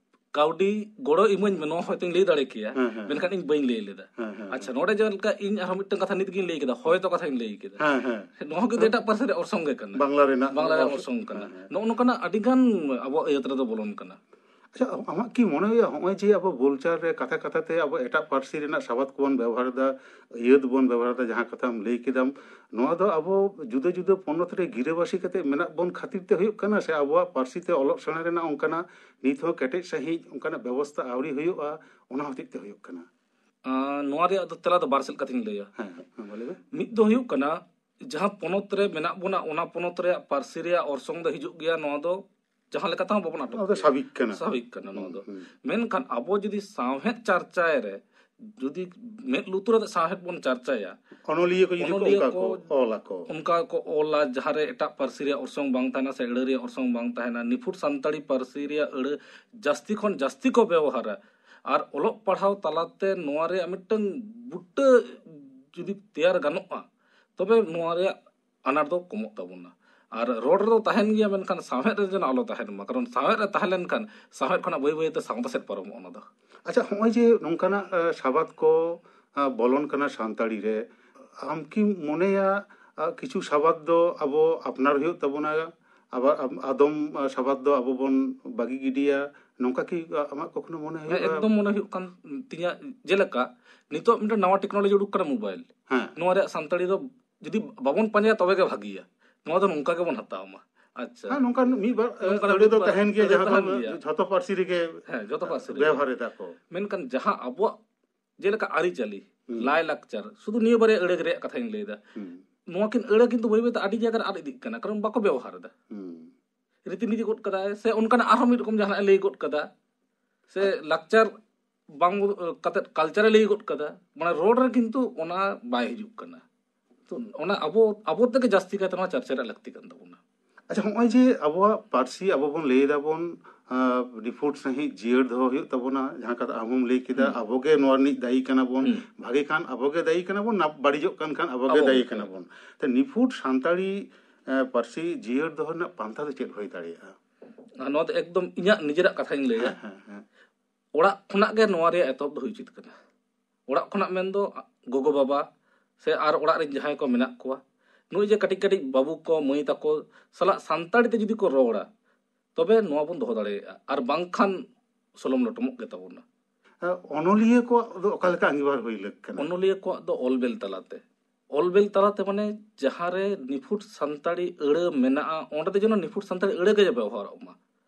ᱠᱟᱹᱣᱰᱤ ᱜᱚᱲᱚ ᱤᱢᱟᱹᱧ ᱢᱮ, ᱱᱚᱣᱟ ᱦᱚᱭᱛᱳᱧ ᱞᱟᱹᱭ ᱫᱟᱲᱮ ᱠᱮᱭᱟ, ᱦᱮᱸ, ᱦᱮᱸ, ᱢᱮᱱᱠᱷᱟᱱ ᱦᱮᱸ᱾ ᱤᱧ ᱵᱟᱹᱧ ᱞᱟᱹᱭ ᱞᱮᱫᱟ᱾ ᱦᱮᱸ, ᱦᱮᱸ, ᱟᱪᱪᱷᱟ, ᱦᱮᱸ᱾ ᱱᱚᱰᱮ ᱡᱟᱦᱟᱸ ᱞᱮᱠᱟ ᱤᱧ ᱟᱨᱦᱚᱸ ᱢᱤᱫᱴᱟᱝ ᱠᱟᱛᱷᱟ ᱱᱤᱛ ᱜᱤᱧ ᱞᱟᱹᱭ ᱠᱮᱫᱟ, ᱦᱚᱭᱛᱚ ᱠᱟᱛᱷᱟᱧ ᱞᱟᱹᱭ ᱠᱮᱫᱟ᱾ ᱦᱮᱸ, ᱦᱮᱸ᱾ ᱱᱚᱣᱟ ᱦᱚᱸ ᱠᱤᱱᱛᱩ ᱮᱴᱟᱜ ᱯᱟᱹᱨᱥᱤ ᱨᱮ ᱚᱨᱥᱚᱝ ᱜᱮ ᱠᱟᱱᱟ᱾ ᱵᱟᱝᱞᱟ ᱨᱮᱱᱟᱜ ᱵᱟᱝᱞᱟ ᱨᱮ ᱚᱨᱥᱚᱝ᱾ ᱚᱨᱥᱚᱝ ᱠᱟᱱᱟ᱾ ᱦᱮᱸ, ᱦᱮᱸ᱾ ᱱᱚᱜᱼᱚ ᱱᱚᱝᱠᱟᱱᱟᱜ ᱟᱹᱰᱤ ᱜᱟᱱ ᱟᱵᱚᱣᱟᱜ ᱟᱹᱭᱟᱹᱛ ᱨᱮᱫᱚ ᱵᱚᱞᱚᱱ ᱠᱟᱱᱟ᱾ ᱟᱪᱪᱷᱟ, ᱟᱢᱟᱜ ᱠᱤ ᱢᱚᱱᱮ ᱦᱩᱭᱩᱜᱼᱟ, ᱱᱚᱜᱼᱚᱭ ᱡᱮ ᱟᱵᱚ ᱵᱳᱞᱪᱟᱞ ᱨᱮ ᱠᱟᱛᱷᱟ ᱠᱟᱛᱷᱟ ᱛᱮ ᱟᱵᱚ ᱮᱴᱟᱜ ᱯᱟᱹᱨᱥᱤ ᱨᱮᱱᱟᱜ ᱥᱟᱵᱟᱫ ᱠᱚᱵᱚᱱ ᱵᱮᱵᱚᱦᱟᱨ ᱮᱫᱟ, ᱟᱹᱭᱟᱹᱛ ᱵᱚᱱ ᱵᱮᱵᱚᱦᱟᱨ ᱮᱫᱟ, ᱡᱟᱦᱟᱸ ᱠᱟᱛᱷᱟᱢ ᱞᱟᱹᱭ ᱠᱮᱫᱟᱢ, ᱱᱚᱣᱟ ᱫᱚ ᱟᱵᱚ ᱡᱩᱫᱟᱹ ᱡᱩᱫᱟᱹ ᱯᱚᱱᱚᱛ ᱨᱮ ᱜᱤᱨᱟᱹᱵᱟᱹᱥᱤ ᱠᱟᱛᱮ ᱢᱮᱱᱟᱜ ᱵᱚᱱ ᱠᱷᱟᱹᱛᱤᱨ ᱛᱮ ᱦᱩᱭᱩᱜ ᱠᱟᱱᱟ, ᱥᱮ ᱟᱵᱚᱣᱟᱜ ᱯᱟᱹᱨᱥᱤ ᱛᱮ ᱚᱞᱚᱜ ᱥᱮᱬᱟ ᱨᱮᱱᱟᱜ ᱚᱱᱠᱟᱱᱟᱜ ᱱᱤᱛ ᱦᱚᱸ ᱠᱮᱴᱮᱡ ᱥᱟᱺᱦᱤᱡ ᱚᱱᱠᱟᱱᱟᱜ ᱵᱮᱵᱚᱥᱛᱷᱟ ᱟᱹᱣᱨᱤ ᱦᱩᱭᱩᱜᱼᱟ, ᱚᱱᱟ ᱦᱚᱛᱮᱡ ᱛᱮ ᱦᱩᱭᱩᱜ ᱠᱟᱱᱟ? ᱟᱸ, ᱱᱚᱣᱟ ᱨᱮᱭᱟᱜ ᱫᱚ ᱛᱮᱞᱟ ᱫᱚ ᱵᱟᱨ ᱥᱮᱫ ᱠᱟᱛᱷᱟᱧ ᱞᱟᱹᱭᱟ᱾ ᱦᱮᱸ, ᱦᱮᱸ, ᱢᱟ ᱞᱟᱹᱭ ᱢᱮ᱾ ᱢᱤᱫ ᱫᱚ ᱦᱩᱭᱩᱜ ᱠᱟᱱᱟ, ᱡᱟᱦᱟᱸ ᱯᱚᱱᱚᱛ ᱨᱮ ᱢᱮᱱᱟᱜ ᱵᱚᱱᱟ, ᱚᱱᱟ ᱯᱚᱱᱚᱛ ᱨᱮᱭᱟᱜ ᱯᱟᱹᱨᱥᱤ ᱨᱮᱭᱟᱜ ᱚᱨᱥᱚᱝ ᱫᱚ ᱦᱤᱡᱩᱜ ᱜᱮᱭᱟ, ᱱᱚᱣᱟ ᱫᱚ ᱡᱟᱦᱟᱸ ᱞᱮᱠᱟ ᱛᱮᱦᱚᱸ ᱵᱟᱵᱚᱱ ᱟᱴᱚᱠ ᱚᱱᱟ ᱫᱚ ᱫᱟᱲᱮᱭᱟᱜᱼᱟ᱾ ᱥᱟᱵᱷᱟᱵᱤᱠ ᱠᱟᱱᱟ᱾ ᱥᱟᱵᱷᱟᱵᱤᱠ ᱠᱟᱱᱟ ᱱᱚᱣᱟ ᱦᱩᱸ, ᱫᱚ᱾ ᱦᱩᱸ᱾ ᱢᱮᱱᱠᱷᱟᱱ ᱟᱵᱚ ᱡᱩᱫᱤ ᱥᱟᱶᱦᱮᱫ ᱪᱟᱨᱪᱟᱭ ᱨᱮ, ᱡᱩᱫᱤ ᱢᱮᱫ ᱞᱩᱛᱩᱨ ᱟᱛᱮ ᱥᱟᱶᱦᱮᱫ ᱵᱚᱱ ᱪᱟᱨᱪᱟᱭᱟ, ᱚᱱᱚᱞᱤᱭᱟᱹ ᱠᱚ ᱡᱩᱫᱤ ᱠᱚ ᱚᱱᱚᱞᱤᱭᱟᱹ ᱚᱱᱠᱟ ᱠᱚ ᱠᱚ ᱚᱞ ᱟᱠᱚ᱾ ᱚᱱᱠᱟ ᱠᱚ ᱚᱞᱟ, ᱡᱟᱦᱟᱸ ᱨᱮ ᱮᱴᱟᱜ ᱯᱟᱹᱨᱥᱤ ᱨᱮᱭᱟᱜ ᱚᱨᱥᱚᱝ ᱵᱟᱝ ᱛᱟᱦᱮᱱᱟ ᱥᱮ ᱟᱹᱲᱟᱹ ᱨᱮᱭᱟᱜ ᱚᱨᱥᱚᱝ ᱵᱟᱝ ᱛᱟᱦᱮᱱᱟ, ᱱᱤᱯᱷᱩᱴ ᱥᱟᱱᱛᱟᱲᱤ ᱯᱟᱹᱨᱥᱤ ᱨᱮᱭᱟᱜ ᱟᱹᱲᱟᱹ ᱡᱟᱹᱥᱛᱤ ᱠᱷᱚᱱ ᱡᱟᱹᱥᱛᱤ ᱠᱚ ᱵᱮᱣᱦᱟᱨᱟ, ᱟᱨ ᱚᱞᱚᱜ ᱯᱟᱲᱦᱟᱣ ᱛᱟᱞᱟᱛᱮ ᱱᱚᱣᱟ ᱨᱮᱭᱟᱜ ᱢᱤᱫᱴᱟᱝ ᱵᱩᱴᱟᱹ ᱡᱩᱫᱤ ᱛᱮᱭᱟᱨ ᱜᱟᱱᱚᱜᱼᱟ, ᱛᱚᱵᱮ ᱱᱚᱣᱟ ᱨᱮᱭᱟᱜ ᱟᱱᱟᱴ ᱫᱚ ᱠᱚᱢᱚᱜ ᱛᱟᱵᱚᱱᱟ᱾ ᱟᱨ ᱨᱚᱲ ᱨᱮᱫᱚ ᱛᱟᱦᱮᱱ ᱜᱮᱭᱟ, ᱢᱮᱱᱠᱷᱟᱱ ᱥᱟᱶᱦᱮᱫ ᱨᱮ ᱡᱮᱱᱚ ᱟᱞᱚ ᱛᱟᱦᱮᱱ ᱢᱟ, ᱠᱟᱨᱚᱱ ᱥᱟᱶᱦᱮᱫ ᱨᱮ ᱛᱟᱦᱮᱸ ᱞᱮᱱᱠᱷᱟᱱ ᱥᱟᱶᱦᱮᱫ ᱠᱷᱚᱱᱟᱜ ᱵᱟᱹᱭ ᱵᱟᱹᱭᱛᱮ ᱥᱟᱶᱛᱟ ᱥᱮᱫ ᱯᱟᱨᱚᱢᱚᱜᱼᱟ ᱚᱱᱟ ᱫᱚ᱾ ᱟᱪᱪᱷᱟ, ᱦᱚᱸᱜᱼᱚᱭ ᱡᱮ ᱱᱚᱝᱠᱟᱱᱟᱜ, ᱮ, ᱥᱟᱵᱟᱫ ᱠᱚ, ᱮ, ᱵᱚᱞᱚᱱ ᱠᱟᱱᱟ ᱥᱟᱱᱛᱟᱲᱤ ᱨᱮ, ᱟᱢ ᱠᱤᱢ ᱢᱚᱱᱮᱭᱟ, ᱮ, ᱠᱤᱪᱷᱩ ᱥᱟᱵᱟᱫ ᱫᱚ ᱟᱵᱚ ᱟᱯᱱᱟᱨ ᱦᱩᱭᱩᱜ ᱛᱟᱵᱚᱱᱟ, ᱟᱵᱟᱨ ᱟᱢ-, ᱟᱫᱚᱢ, ᱮ, ᱥᱟᱵᱟᱫ ᱫᱚ ᱟᱵᱚ ᱵᱚᱱ ᱵᱟᱹᱜᱤ ᱜᱤᱰᱤᱭᱟ, ᱱᱚᱝᱠᱟ ᱠᱤ, ᱮ, ᱟᱢᱟᱜ ᱠᱚᱠᱷᱚᱱᱳ ᱢᱚᱱᱮ ᱦᱮᱸ, ᱦᱩᱭᱩᱜᱼᱟ? ᱮᱠᱫᱚᱢ ᱢᱚᱱᱮ ᱦᱩᱭᱩᱜ ᱠᱟᱱ ᱛᱤᱧᱟᱹ᱾ ᱡᱮᱞᱮᱠᱟ ᱱᱤᱛᱚᱜ ᱢᱤᱫᱴᱮᱱ ᱱᱟᱣᱟ ᱴᱮᱠᱱᱳᱞᱚᱡᱤ ᱩᱰᱩᱠ ᱠᱟᱱᱟ, ᱢᱳᱵᱟᱭᱤᱞ᱾ ᱦᱮᱸ᱾ ᱱᱚᱣᱟ ᱨᱮᱭᱟᱜ ᱥᱟᱱᱛᱟᱲᱤ ᱫᱚ ᱡᱩᱫᱤ ᱵᱟᱵᱚᱱ ᱯᱟᱸᱡᱟᱭᱟ, ᱛᱚᱵᱮ ᱜᱮ ᱵᱷᱟᱹᱜᱤᱭᱟ᱾ ᱱᱚᱣᱟ ᱫᱚ ᱱᱚᱝᱠᱟ ᱜᱮᱵᱚᱱ ᱦᱟᱛᱟᱣ ᱢᱟ᱾ ᱟᱪᱪᱷᱟ᱾ ᱦᱮᱸ, ᱱᱚᱝᱠᱟᱱ ᱢᱤᱫ ᱵᱟᱨ, ᱮ, ᱱᱚᱝᱠᱟᱱᱟᱜ ᱟᱹᱲᱟᱹ ᱢᱤᱫ ᱫᱚ ᱵᱟᱨ ᱛᱟᱦᱮᱱ ᱜᱮᱭᱟ, ᱟᱹᱲᱟᱹ ᱡᱟᱦᱟᱸ ᱫᱚ ᱛᱟᱦᱮᱱ ᱜᱮᱭᱟ᱾ ᱡᱷᱚᱛᱚ ᱯᱟᱹᱨᱥᱤ ᱨᱮᱜᱮ ᱦᱮᱸ, ᱡᱷᱚᱛᱚ ᱯᱟᱹᱨᱥᱤ ᱨᱮᱜᱮ᱾ ᱵᱮᱣᱦᱟᱨ ᱮᱫᱟ ᱠᱚ᱾ ᱢᱮᱱᱠᱷᱟᱱ ᱡᱟᱦᱟᱸ ᱟᱵᱚᱣᱟᱜ ᱡᱮᱞᱮᱠᱟ ᱟᱹᱨᱤᱪᱟᱹᱞᱤ, ᱦᱩᱸ᱾ ᱞᱟᱭᱼᱞᱟᱠᱪᱟᱨ, ᱥᱩᱫᱷᱩ ᱱᱤᱭᱟᱹ ᱵᱟᱨᱭᱟ ᱟᱹᱲᱟᱹ ᱨᱮᱭᱟᱜ ᱠᱟᱛᱷᱟᱧ ᱞᱟᱹᱭᱫᱟ᱾ ᱦᱩᱸ᱾ ᱱᱚᱣᱟ ᱠᱤᱱ ᱟᱹᱲᱟᱹ ᱠᱤᱱᱛᱩ ᱵᱟᱹᱭ ᱵᱟᱹᱭᱛᱮ ᱟᱹᱰᱤ ᱡᱟᱭᱜᱟ ᱨᱮ ᱟᱫ ᱤᱫᱤᱜ ᱠᱟᱱᱟ, ᱠᱟᱨᱚᱱ ᱵᱟᱠᱚ ᱵᱮᱣᱦᱟᱨ ᱮᱫᱟ᱾ ᱦᱩᱸ᱾ ᱨᱤᱛᱤᱱᱤᱛᱤ ᱜᱚᱫ ᱠᱟᱫᱟᱭ, ᱥᱮ ᱚᱱᱠᱟᱱᱟᱜ ᱟᱨᱦᱚᱸ ᱢᱤᱫ ᱨᱚᱠᱚᱢ ᱡᱟᱦᱟᱱᱟᱜ ᱮ ᱞᱟᱹᱭ ᱜᱚᱫ ᱠᱟᱫᱟ, ᱥᱮ ᱞᱟᱠᱪᱟᱨ ᱵᱟᱝ ᱠᱟᱛᱮᱫ ᱠᱟᱞᱪᱟᱨ ᱮ ᱞᱟᱹᱭ ᱜᱚᱫ ᱠᱟᱫᱟ᱾ ᱢᱟᱱᱮ ᱨᱚᱲ ᱨᱮ ᱠᱤᱱᱛᱩ ᱚᱱᱟ ᱵᱟᱭ ᱦᱤᱡᱩᱜ ᱠᱟᱱᱟ᱾ ᱛᱚ ᱚᱱᱟ ᱟᱵᱚ, ᱟᱵᱚ ᱛᱮᱜᱮ ᱡᱟᱹᱥᱛᱤ ᱠᱟᱭᱛᱮ ᱱᱚᱣᱟ ᱪᱟᱨᱪᱟ ᱨᱮᱭᱟᱜ ᱞᱟᱹᱠᱛᱤ ᱠᱟᱱ ᱛᱟᱵᱚᱱᱟ᱾ ᱟᱪᱪᱷᱟ, ᱦᱚᱸᱜᱼᱚᱭ ᱡᱮ ᱟᱵᱚᱣᱟᱜ ᱯᱟᱹᱨᱥᱤ ᱟᱵᱚ ᱵᱚᱱ ᱞᱟᱹᱭ ᱫᱟᱵᱚᱱ, ᱟᱸ, ᱱᱤᱯᱷᱩᱴ ᱥᱟᱺᱦᱤᱡ ᱡᱤᱭᱟᱹᱲ ᱫᱚᱦᱚ ᱦᱩᱭᱩᱜ ᱛᱟᱵᱚᱱᱟ, ᱡᱟᱦᱟᱸ ᱠᱟᱛᱷᱟ ᱟᱢ ᱦᱚᱸᱢ ᱞᱟᱹᱭ ᱠᱮᱫᱟ, ᱦᱩᱸ᱾ ᱟᱵᱚ ᱜᱮ ᱱᱚᱣᱟ ᱨᱤᱱᱤᱡ ᱫᱟᱭᱤ ᱠᱟᱱᱟ ᱵᱚᱱ, ᱦᱩᱸ᱾ ᱵᱷᱟᱜᱮ ᱠᱷᱟᱱ ᱟᱵᱚ ᱜᱮ ᱫᱟᱭᱤ ᱠᱟᱱᱟ ᱵᱚᱱ, ᱱᱟᱯ-, ᱵᱟᱹᱲᱤᱡᱚᱜ ᱠᱟᱱ ᱠᱷᱟᱱ ᱟᱵᱚ ᱜᱮ ᱟᱵᱚ ᱫᱟᱭᱤ ᱜᱮ᱾ ᱠᱟᱱᱟ ᱵᱚᱱ᱾ ᱛᱚ ᱱᱤᱯᱷᱩᱴ ᱥᱟᱱᱛᱟᱲᱤ, ᱮᱸ, ᱯᱟᱹᱨᱥᱤ ᱡᱤᱭᱟᱹᱲ ᱫᱚᱦᱚ ᱨᱮᱱᱟᱜ ᱯᱟᱱᱛᱷᱟ ᱫᱚ ᱪᱮᱫ ᱦᱩᱭ ᱫᱟᱲᱮᱭᱟᱜᱼᱟ? ᱟᱨ ᱱᱚᱣᱟ ᱫᱚ ᱮᱠᱫᱚᱢ ᱤᱧᱟᱹᱜ ᱱᱤᱡᱮᱨᱟᱜ ᱠᱟᱛᱷᱟᱧ ᱞᱟᱹᱭᱟ᱾ ᱦᱮᱸ, ᱦᱮᱸ, ᱦᱮᱸ᱾ ᱚᱲᱟᱜ ᱠᱷᱚᱱᱟᱜ ᱜᱮ ᱱᱚᱣᱟ ᱨᱮᱭᱟᱜ ᱮᱛᱚᱦᱚᱵ ᱫᱚ ᱦᱩᱭ ᱩᱪᱤᱛ ᱠᱟᱱᱟ᱾ ᱚᱲᱟᱜ ᱠᱷᱚᱱᱟᱜ ᱢᱮᱱᱫᱚ ᱜᱚᱜᱚ ᱵᱟᱵᱟ ᱥᱮ ᱟᱨ ᱚᱲᱟᱜ ᱨᱮᱱ ᱡᱟᱦᱟᱸᱭ ᱠᱚ ᱢᱮᱱᱟᱜ ᱠᱚᱣᱟ, ᱱᱩᱭ ᱡᱮ ᱠᱟᱹᱴᱤᱡ ᱠᱟᱹᱴᱤᱡ ᱵᱟᱹᱵᱩ ᱠᱚ ᱢᱟᱹᱭ ᱛᱟᱠᱚ ᱥᱟᱞᱟᱜ ᱥᱟᱱᱛᱟᱲᱤ ᱛᱮ ᱡᱩᱫᱤ ᱠᱚ ᱨᱚᱲᱟ, ᱛᱚᱵᱮ ᱱᱚᱣᱟ ᱵᱚᱱ ᱫᱚᱦᱚ ᱫᱟᱲᱮᱭᱟᱜᱼᱟ, ᱟᱨ ᱵᱟᱝᱠᱷᱟᱱ ᱥᱚᱞᱚᱢ ᱞᱚᱴᱚᱢᱚᱜ ᱜᱮ ᱛᱟᱵᱚᱱᱟ᱾ ᱚᱱᱚᱞᱤᱭᱟᱹ ᱠᱚᱣᱟᱜ ᱫᱚ ᱚᱠᱟ ᱞᱮᱠᱟ ᱟᱸᱜᱤᱵᱷᱟᱨ ᱦᱩᱭ ᱞᱟᱹᱠ ᱠᱟᱱᱟ? ᱚᱱᱚᱞᱤᱭᱟᱹ ᱠᱚᱣᱟᱜ ᱫᱚ ᱚᱞ ᱵᱮᱞ ᱛᱟᱞᱟᱛᱮ, ᱚᱞ ᱵᱮᱞ ᱛᱟᱞᱟᱛᱮ ᱢᱟᱱᱮ ᱡᱟᱦᱟᱸᱨᱮ ᱱᱤᱯᱷᱩᱴ ᱥᱟᱱᱛᱟᱲᱤ ᱟᱹᱲᱟᱹ ᱢᱮᱱᱟᱜᱼᱟ, ᱚᱸᱰᱮ ᱫᱚ ᱡᱮᱱᱚ ᱱᱤᱯᱷᱩᱴ ᱥᱟᱱᱛᱟᱲᱤ ᱟᱹᱲᱟᱹ ᱜᱮ ᱵᱮᱵᱚᱦᱟᱨᱚᱜ ᱢᱟ᱾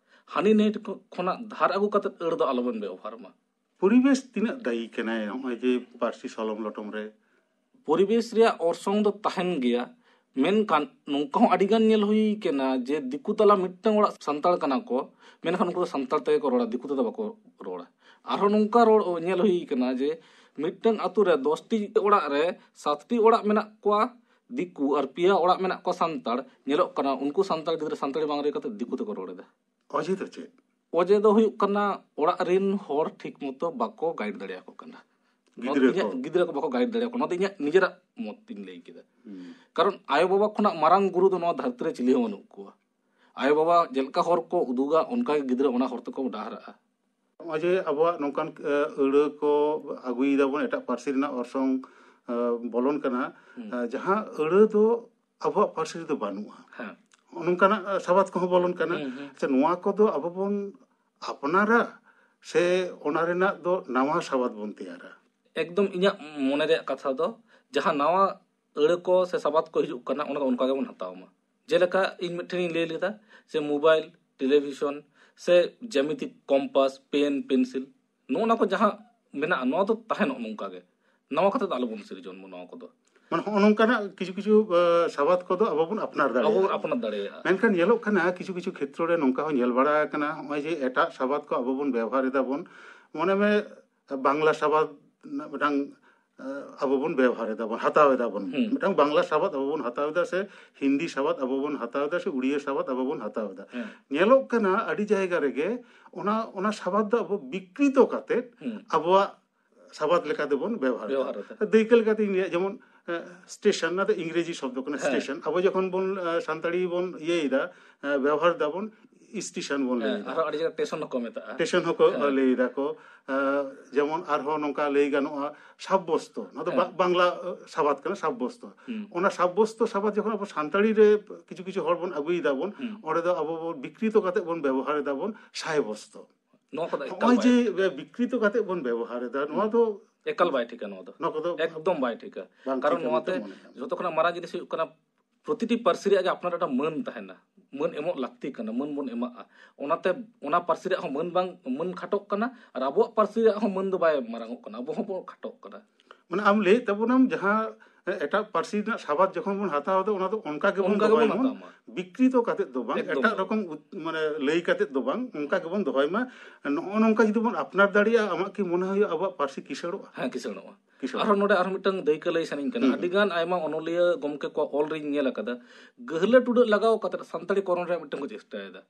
ᱦᱟᱹᱱᱤ ᱱᱟᱹᱭ ᱠᱷᱚᱱᱟᱜ ᱫᱷᱟᱨ ᱟᱹᱜᱩ ᱠᱟᱛᱮ ᱟᱹᱲᱟᱹ ᱫᱚ ᱟᱞᱚᱵᱚᱱ ᱵᱮᱵᱚᱦᱟᱨ ᱢᱟ᱾ ᱯᱚᱨᱤᱵᱮᱥ ᱛᱤᱱᱟᱹᱜ ᱫᱟᱭᱤ ᱠᱟᱱᱟᱭ ᱱᱚᱜᱼᱚᱭ ᱡᱮ ᱯᱟᱹᱨᱥᱤ ᱥᱚᱞᱚᱢ ᱞᱚᱴᱚᱢ ᱨᱮ? ᱯᱚᱨᱤᱵᱮᱥ ᱨᱮᱭᱟᱜ ᱚᱨᱥᱚᱝ ᱫᱚ ᱛᱟᱦᱮᱱ ᱜᱮᱭᱟ, ᱢᱮᱱᱠᱷᱟᱱ ᱱᱚᱝᱠᱟ ᱦᱚᱸ ᱟᱹᱰᱤᱜᱟᱱ ᱧᱮᱞ ᱦᱩᱭ ᱠᱟᱱᱟ ᱡᱮ ᱫᱤᱠᱩ ᱛᱟᱞᱟ ᱢᱤᱫᱴᱟᱝ ᱚᱲᱟᱜ ᱥᱟᱱᱛᱟᱲ ᱠᱟᱱᱟ ᱠᱚ, ᱢᱮᱱᱠᱷᱟᱱ ᱩᱱᱠᱩ ᱫᱚ ᱥᱟᱱᱛᱟᱲ ᱛᱮᱜᱮ ᱠᱚ ᱨᱚᱲᱟ, ᱫᱤᱠᱩ ᱛᱮᱫᱚ ᱵᱟᱠᱚ ᱨᱚᱲᱟ᱾ ᱟᱨᱦᱚᱸ ᱱᱚᱝᱠᱟ ᱨᱚᱲ ᱧᱮᱞ ᱦᱩᱭ ᱠᱟᱱᱟ ᱡᱮ ᱢᱤᱫᱴᱟᱝ ᱟᱛᱳ ᱨᱮ ᱫᱚᱥᱴᱤ ᱚᱲᱟᱜ ᱨᱮ ᱥᱟᱛᱴᱤ ᱚᱲᱟᱜ ᱢᱮᱱᱟᱜ ᱠᱚᱣᱟ ᱫᱤᱠᱩ ᱟᱨ ᱯᱮᱭᱟ ᱚᱲᱟᱜ ᱢᱮᱱᱟᱜ ᱠᱚᱣᱟ ᱥᱟᱱᱛᱟᱲ, ᱧᱮᱞᱚᱜ ᱠᱟᱱᱟ ᱩᱱᱠᱩ ᱥᱟᱱᱛᱟᱲ ᱜᱤᱫᱽᱨᱟᱹ ᱥᱟᱱᱛᱟᱲᱤ ᱵᱟᱝ ᱨᱚᱲ ᱠᱟᱛᱮ ᱫᱤᱠᱩ ᱛᱮᱠᱚ ᱨᱚᱲ ᱮᱫᱟ᱾ ᱚᱡᱮ ᱫᱚ ᱪᱮᱫ? ᱚᱡᱮ ᱫᱚ ᱦᱩᱭᱩᱜ ᱠᱟᱱᱟ ᱚᱲᱟᱜ ᱨᱤᱱ ᱦᱚᱲ ᱴᱷᱤᱠ ᱢᱚᱛᱚ ᱵᱟᱠᱚ ᱜᱟᱭᱤᱰ ᱫᱟᱲᱮᱭᱟᱠᱚ ᱠᱟᱱᱟ᱾ ᱱᱚᱣᱟ ᱫᱚ ᱜᱤᱫᱽᱨᱟᱹ ᱤᱧᱟᱹᱜ ᱠᱚ? ᱜᱤᱫᱽᱨᱟᱹ ᱠᱚ ᱵᱟᱠᱚ ᱜᱟᱭᱤᱰ ᱫᱟᱲᱮᱭᱟᱠᱚ ᱠᱟᱱᱟ᱾ ᱱᱚᱣᱟ ᱫᱚ ᱤᱧᱟᱹᱜ ᱱᱤᱡᱮᱨᱟᱜ ᱢᱚᱛ ᱤᱧ ᱞᱟᱹᱭ ᱠᱮᱫᱟ᱾ ᱦᱩᱸ᱾ ᱠᱟᱨᱚᱱ ᱟᱭᱳᱼᱵᱟᱵᱟ ᱠᱷᱚᱱᱟᱜ ᱢᱟᱨᱟᱝ ᱜᱩᱨᱩ ᱫᱚ ᱱᱚᱣᱟ ᱫᱷᱟᱹᱨᱛᱤ ᱨᱮ ᱪᱤᱞᱤ ᱦᱚᱸ ᱵᱟᱹᱱᱩᱜ ᱠᱚᱣᱟ᱾ ᱟᱭᱳᱼᱵᱟᱵᱟ ᱡᱮᱞᱮᱠᱟ ᱦᱚᱨ ᱠᱚ ᱩᱫᱩᱜᱟ, ᱚᱱᱠᱟ ᱜᱮ ᱜᱤᱫᱽᱨᱟᱹ ᱚᱱᱟ ᱦᱚᱨ ᱛᱮᱠᱚ ᱰᱟᱦᱟᱨᱟᱜᱼᱟ᱾ ᱱᱚᱜᱼᱚᱭ ᱡᱮ ᱟᱵᱚᱣᱟᱜ ᱱᱚᱝᱠᱟᱱ ᱟᱹᱲᱟᱹ ᱠᱚ ᱟᱹᱜᱩᱭ ᱫᱟᱵᱚᱱ, ᱮᱴᱟᱜ ᱯᱟᱹᱨᱥᱤ ᱨᱮᱱᱟᱜ ᱚᱨᱥᱚᱝ ᱵᱚᱞᱚᱱ ᱠᱟᱱᱟ, ᱡᱟᱦᱟᱸ ᱟᱹᱲᱟᱹ ᱫᱚ ᱟᱵᱚᱣᱟᱜ ᱯᱟᱹᱨᱥᱤ ᱨᱮᱫᱚ ᱵᱟᱹᱱᱩᱜᱼᱟ, ᱦᱮᱸ᱾ ᱱᱚᱝᱠᱟᱱᱟᱜ ᱥᱟᱵᱟᱫ ᱠᱚᱦᱚᱸ ᱵᱚᱞᱚᱱ ᱠᱟᱱᱟ᱾ ᱦᱩᱸ, ᱦᱩᱸ᱾ ᱟᱪᱪᱷᱟ, ᱱᱚᱣᱟ ᱠᱚᱫᱚ ᱟᱵᱚ ᱵᱚᱱ ᱟᱯᱱᱟᱨᱟ ᱥᱮ ᱚᱱᱟ ᱨᱮᱱᱟᱜ ᱫᱚ ᱱᱟᱣᱟ ᱥᱟᱵᱟᱫ ᱵᱚᱱ ᱛᱮᱭᱟᱨᱟ? ᱮᱠᱫᱚᱢ ᱤᱧᱟᱹᱜ ᱢᱚᱱᱮ ᱨᱮᱭᱟᱜ ᱠᱟᱛᱷᱟ ᱫᱚ, ᱡᱟᱦᱟᱸ ᱱᱟᱣᱟ ᱟᱹᱲᱟᱹ ᱠᱚ ᱥᱮ ᱥᱟᱵᱟᱫ ᱠᱚ ᱦᱤᱡᱩᱜ ᱠᱟᱱᱟ, ᱚᱱᱟ ᱫᱚ ᱚᱱᱠᱟ ᱜᱮᱵᱚᱱ ᱦᱟᱛᱟᱣ ᱢᱟ᱾ ᱡᱮᱞᱮᱠᱟ ᱤᱧ ᱢᱤᱫᱴᱷᱮᱱ ᱤᱧ ᱞᱟᱹᱭ ᱞᱮᱫᱟ ᱡᱮ ᱢᱳᱵᱟᱭᱤᱞ, ᱴᱮᱞᱤᱵᱷᱤᱥᱚᱱ ᱥᱮ ᱡᱮᱢᱤᱛᱤ ᱠᱚᱢᱯᱟᱥ, ᱯᱮᱱ, ᱯᱮᱱᱥᱤᱞ, ᱱᱚᱜᱼᱚ ᱱᱟ ᱠᱚ ᱡᱟᱦᱟᱸ ᱢᱮᱱᱟᱜᱼᱟ, ᱱᱚᱣᱟ ᱫᱚ ᱛᱟᱦᱮᱱᱚᱜ ᱱᱚᱝᱠᱟ ᱜᱮ, ᱱᱟᱣᱟ ᱠᱟᱛᱮ ᱫᱚ ᱟᱞᱚᱵᱚᱱ ᱥᱤᱨᱡᱚᱱ ᱢᱟ ᱱᱚᱣᱟ ᱠᱚᱫᱚ᱾ ᱢᱟᱱᱮ ᱦᱚᱸᱜᱼᱚ ᱱᱚᱝᱠᱟᱱᱟᱜ ᱠᱤᱪᱷᱩ ᱠᱤᱪᱷᱩ ᱥᱟᱵᱟᱫ ᱠᱚᱫᱚ ᱟᱵᱚ ᱵᱚᱱ ᱟᱯᱱᱟᱨ ᱟᱵᱚ ᱵᱚᱱ ᱫᱟᱲᱮᱭᱟᱜᱼᱟ᱾ ᱟᱯᱱᱟᱨ ᱫᱟᱲᱮᱭᱟᱜᱼᱟ᱾ ᱢᱮᱱᱠᱷᱟᱱ ᱧᱮᱞᱚᱜ ᱠᱟᱱᱟ, ᱠᱤᱪᱷᱩ ᱠᱤᱪᱷᱩ ᱠᱷᱮᱛᱨᱚ ᱨᱮ ᱱᱚᱝᱠᱟ ᱦᱚᱸ ᱧᱮᱞ ᱵᱟᱲᱟ ᱟᱠᱟᱱᱟ, ᱱᱚᱜᱼᱚᱭ ᱡᱮ ᱮᱴᱟᱜ ᱥᱟᱵᱟᱫ ᱠᱚ ᱟᱵᱚ ᱵᱚᱱ ᱵᱮᱣᱦᱟᱨ ᱮᱫᱟ ᱵᱚᱱ, ᱢᱚᱱᱮ ᱢᱮ ᱵᱟᱝᱞᱟ ᱥᱟᱵᱟᱫ ᱨᱮᱱᱟᱜ ᱢᱤᱫᱴᱟᱝ ᱟᱵᱚ ᱵᱚᱱ ᱵᱮᱣᱦᱟᱨ ᱮᱫᱟ ᱵᱚᱱ, ᱦᱟᱛᱟᱣ ᱮᱫᱟ ᱵᱚᱱ᱾ ᱦᱩᱸ᱾ ᱢᱤᱫᱴᱟᱝ ᱵᱟᱝᱞᱟ ᱥᱟᱵᱟᱫ ᱟᱵᱚ ᱵᱚᱱ ᱦᱟᱛᱟᱣ ᱮᱫᱟ, ᱥᱮ ᱦᱤᱱᱫᱤ ᱥᱟᱵᱟᱫ ᱟᱵᱚ ᱵᱚᱱ ᱦᱟᱛᱟᱣ ᱮᱫᱟ, ᱥᱮ ᱩᱲᱤᱭᱟ ᱥᱟᱵᱟᱫ ᱟᱵᱚ ᱵᱚᱱ ᱦᱟᱛᱟᱣ ᱮᱫᱟ᱾ ᱦᱮᱸ᱾ ᱧᱮᱞᱚᱜ ᱠᱟᱱᱟ ᱟᱹᱰᱤ ᱡᱟᱭᱜᱟ ᱨᱮᱜᱮ ᱚᱱᱟ, ᱚᱱᱟ ᱥᱟᱵᱟᱫ ᱫᱚ ᱟᱵᱚ ᱵᱤᱠᱨᱤᱛᱚ ᱠᱟᱛᱮ ᱦᱩᱸ᱾ ᱟᱵᱚᱣᱟᱜ ᱥᱟᱵᱟᱫ ᱞᱮᱠᱟ ᱛᱮᱵᱚᱱ ᱵᱮᱣᱦᱟᱨ ᱮᱫᱟ᱾ ᱵᱮᱣᱦᱟᱨ ᱮᱫᱟ᱾ ᱫᱟᱹᱭᱠᱟᱹ ᱞᱮᱠᱟᱛᱮᱧ ᱞᱟᱹᱭᱟ, ᱡᱮᱢᱚᱱ ᱥᱴᱮᱥᱚᱱ, ᱚᱱᱟ ᱫᱚ ᱤᱝᱨᱮᱡᱤ ᱥᱚᱵᱫᱚ ᱠᱟᱱᱟ᱾ ᱦᱮᱸ᱾ ᱥᱴᱮᱥᱚᱱ ᱟᱵᱚ ᱡᱚᱠᱷᱚᱱ ᱵᱚᱱ ᱥᱟᱱᱛᱟᱲᱤ ᱵᱚᱱ ᱤᱭᱟᱹᱭᱮᱫᱟ, ᱵᱮᱣᱦᱟᱨ ᱫᱟᱵᱚᱱ, ᱥᱴᱮᱥᱚᱱ ᱵᱚᱱ ᱞᱟᱹᱭ ᱮᱫᱟ᱾ ᱟᱨᱦᱚᱸ ᱟᱹᱰᱤ ᱡᱟᱭᱜᱟ ᱴᱮᱥᱚᱱ ᱦᱚᱸᱠᱚ ᱢᱮᱛᱟᱜᱼᱟ᱾ ᱴᱮᱥᱚᱱ ᱦᱚᱸᱠᱚ ᱞᱟᱹᱭ ᱫᱟᱠᱚ᱾ ᱟᱸ, ᱡᱮᱢᱚᱱ ᱟᱨᱦᱚᱸ ᱱᱚᱝᱠᱟ ᱞᱟᱹᱭ ᱜᱟᱱᱚᱜᱼᱟ, ᱥᱟᱵᱵᱚᱥᱛᱚ, ᱱᱚᱣᱟ ᱫᱚ ᱵᱟ- ᱵᱟᱝᱞᱟ ᱟᱸ, ᱥᱟᱵᱟᱫ ᱠᱟᱱᱟ, ᱥᱟᱵᱵᱚᱥᱛᱚ᱾ ᱚᱱᱟ ᱥᱟᱵᱵᱚᱥᱛᱚ ᱥᱟᱵᱟᱫ ᱡᱚᱠᱷᱚᱱ ᱟᱵᱚ ᱥᱟᱱᱛᱟᱲᱤ ᱨᱮ ᱠᱤᱪᱷᱩ ᱠᱤᱪᱷᱩ ᱦᱚᱲ ᱵᱚᱱ ᱟᱹᱜᱩᱭ ᱫᱟᱵᱚᱱ, ᱚᱸᱰᱮ ᱫᱚ ᱟᱵᱚ ᱵᱚᱱ ᱵᱤᱠᱨᱤᱛᱚ ᱠᱟᱛᱮ ᱵᱚᱱ ᱵᱮᱵᱚᱦᱟᱨ ᱮᱫᱟ ᱵᱚᱱ ᱥᱟᱭᱵᱚᱥᱛᱚ᱾ ᱱᱚᱣᱟ ᱠᱚᱫᱚ ᱮᱠᱟᱞ ᱱᱚᱜᱼᱚᱭ ᱵᱟᱭ ᱡᱮ ᱵᱤᱠᱨᱤᱛᱚ ᱠᱟᱛᱮ ᱵᱚᱱ ᱵᱮᱵᱚᱦᱟᱨ ᱮᱫᱟ, ᱱᱚᱣᱟ ᱫᱚ ᱮᱠᱟᱞ ᱵᱟᱭ ᱴᱷᱤᱠᱟ ᱱᱚᱣᱟ ᱫᱚ᱾ ᱱᱚᱣᱟ ᱠᱚᱫᱚ ᱮᱠᱫᱚᱢ ᱵᱟᱭ ᱴᱷᱤᱠᱟ᱾ ᱵᱟᱝ ᱠᱟᱨᱚᱱ ᱴᱷᱤᱠᱟ ᱱᱚᱣᱟᱛᱮ ᱢᱮᱱᱛᱮ ᱢᱚᱱᱮ ᱦᱩᱭᱩᱜᱼᱟ᱾ ᱡᱚᱛᱚ ᱠᱷᱚᱱᱟᱜ ᱢᱟᱨᱟᱝ ᱡᱤᱱᱤᱥ ᱦᱩᱭᱩᱜ ᱠᱟᱱᱟ, ᱯᱨᱚᱛᱤᱴᱤ ᱯᱟᱹᱨᱥᱤ ᱨᱮᱭᱟᱜ ᱜᱮ ᱟᱯᱱᱟᱨ ᱢᱤᱫᱴᱟᱝ ᱢᱟᱹᱱ ᱛᱟᱦᱮᱱᱟ, ᱢᱟᱹᱱ ᱮᱢᱚᱜ ᱞᱟᱹᱠᱛᱤ ᱠᱟᱱᱟ, ᱢᱟᱹᱱ ᱵᱚᱱ ᱮᱢᱟᱜᱼᱟ᱾ ᱚᱱᱟᱛᱮ ᱚᱱᱟ ᱯᱟᱹᱨᱥᱤ ᱨᱮᱭᱟᱜ ᱦᱚᱸ ᱢᱟᱹᱱ ᱵᱟᱝ, ᱢᱟᱹᱱ ᱠᱷᱟᱴᱚᱜ ᱠᱟᱱᱟ ᱟᱨ ᱟᱵᱚᱣᱟᱜ ᱯᱟᱹᱨᱥᱤ ᱨᱮᱭᱟᱜ ᱦᱚᱸ ᱢᱟᱹᱱ ᱫᱚ ᱵᱟᱭ ᱢᱟᱨᱟᱝᱚᱜ ᱠᱟᱱᱟ, ᱟᱵᱚ ᱦᱚᱸᱵᱚᱱ ᱠᱷᱟᱴᱚᱜ ᱠᱟᱱᱟ᱾ ᱢᱟᱱᱮ ᱟᱢ ᱞᱟᱹᱭᱮᱫ ᱛᱟᱵᱚᱱᱟᱢ ᱡᱟᱦᱟᱸ ᱮᱴᱟᱜ ᱯᱟᱹᱨᱥᱤ ᱨᱮᱱᱟᱜ ᱥᱟᱵᱟᱫ ᱡᱚᱠᱷᱚᱱ ᱵᱚᱱ ᱦᱟᱛᱟᱣ ᱮᱫᱟ, ᱚᱱᱟ ᱫᱚ ᱚᱱᱠᱟ ᱜᱮᱵᱚᱱ ᱚᱱᱠᱟ ᱫᱚᱦᱚᱭ ᱜᱮᱵᱚᱱ ᱢᱟ, ᱦᱟᱛᱟᱣ ᱢᱟ᱾ ᱵᱤᱠᱨᱤᱛᱚ ᱠᱟᱛᱮ ᱫᱚ ᱵᱟᱝ, ᱮᱠᱫᱚᱢ ᱮᱴᱟᱜ ᱵᱟᱝ᱾ ᱨᱚᱠᱚᱢ ᱩᱫ- ᱢᱟᱱᱮ ᱞᱟᱹᱭ ᱠᱟᱛᱮ ᱫᱚ ᱵᱟᱝ, ᱚᱱᱠᱟ ᱜᱮᱵᱚᱱ ᱫᱚᱦᱚᱭ ᱢᱟ᱾ ᱱᱚᱜᱼᱚ ᱱᱚᱝᱠᱟ ᱡᱩᱫᱤ ᱵᱚᱱ ᱟᱯᱱᱟᱨ ᱫᱟᱲᱮᱭᱟᱜᱼᱟ, ᱟᱢᱟᱜ ᱠᱤ ᱢᱚᱱᱮ ᱦᱩᱭᱩᱜᱼᱟ ᱟᱵᱚᱣᱟᱜ ᱯᱟᱹᱨᱥᱤ ᱠᱤᱥᱟᱹᱲᱚᱜᱼᱟ? ᱦᱮᱸ, ᱠᱤᱥᱟᱹᱬᱚᱜᱼᱟ᱾ ᱠᱤᱥᱟᱹᱬᱚᱜᱼᱟ᱾ ᱟᱨᱦᱚᱸ ᱱᱚᱰᱮ ᱟᱨᱦᱚᱸ ᱢᱤᱫᱴᱟᱝ ᱫᱟᱹᱭᱠᱟᱹ ᱞᱟᱹᱭ ᱥᱟᱱᱟᱧ ᱠᱟᱱᱟ᱾ ᱟᱹᱰᱤ ᱜᱟᱱ ᱟᱭᱢᱟ ᱚᱱᱚᱞᱤᱭᱟᱹ ᱜᱚᱢᱠᱮ ᱠᱚᱣᱟᱜ ᱚᱞ ᱨᱤᱧ ᱧᱮᱞ ᱟᱠᱟᱫᱟ, ᱜᱟᱹᱦᱞᱟᱹ ᱴᱩᱰᱟᱹᱜ ᱞᱟᱜᱟᱣ ᱠᱟᱛᱮ ᱥᱟᱱᱛᱟᱲᱤ ᱠᱚᱨᱚᱱ ᱨᱮᱭᱟᱜ ᱢᱤᱫᱴᱟᱝ ᱠᱚ ᱪᱮᱥᱴᱟᱭᱮᱫᱟ᱾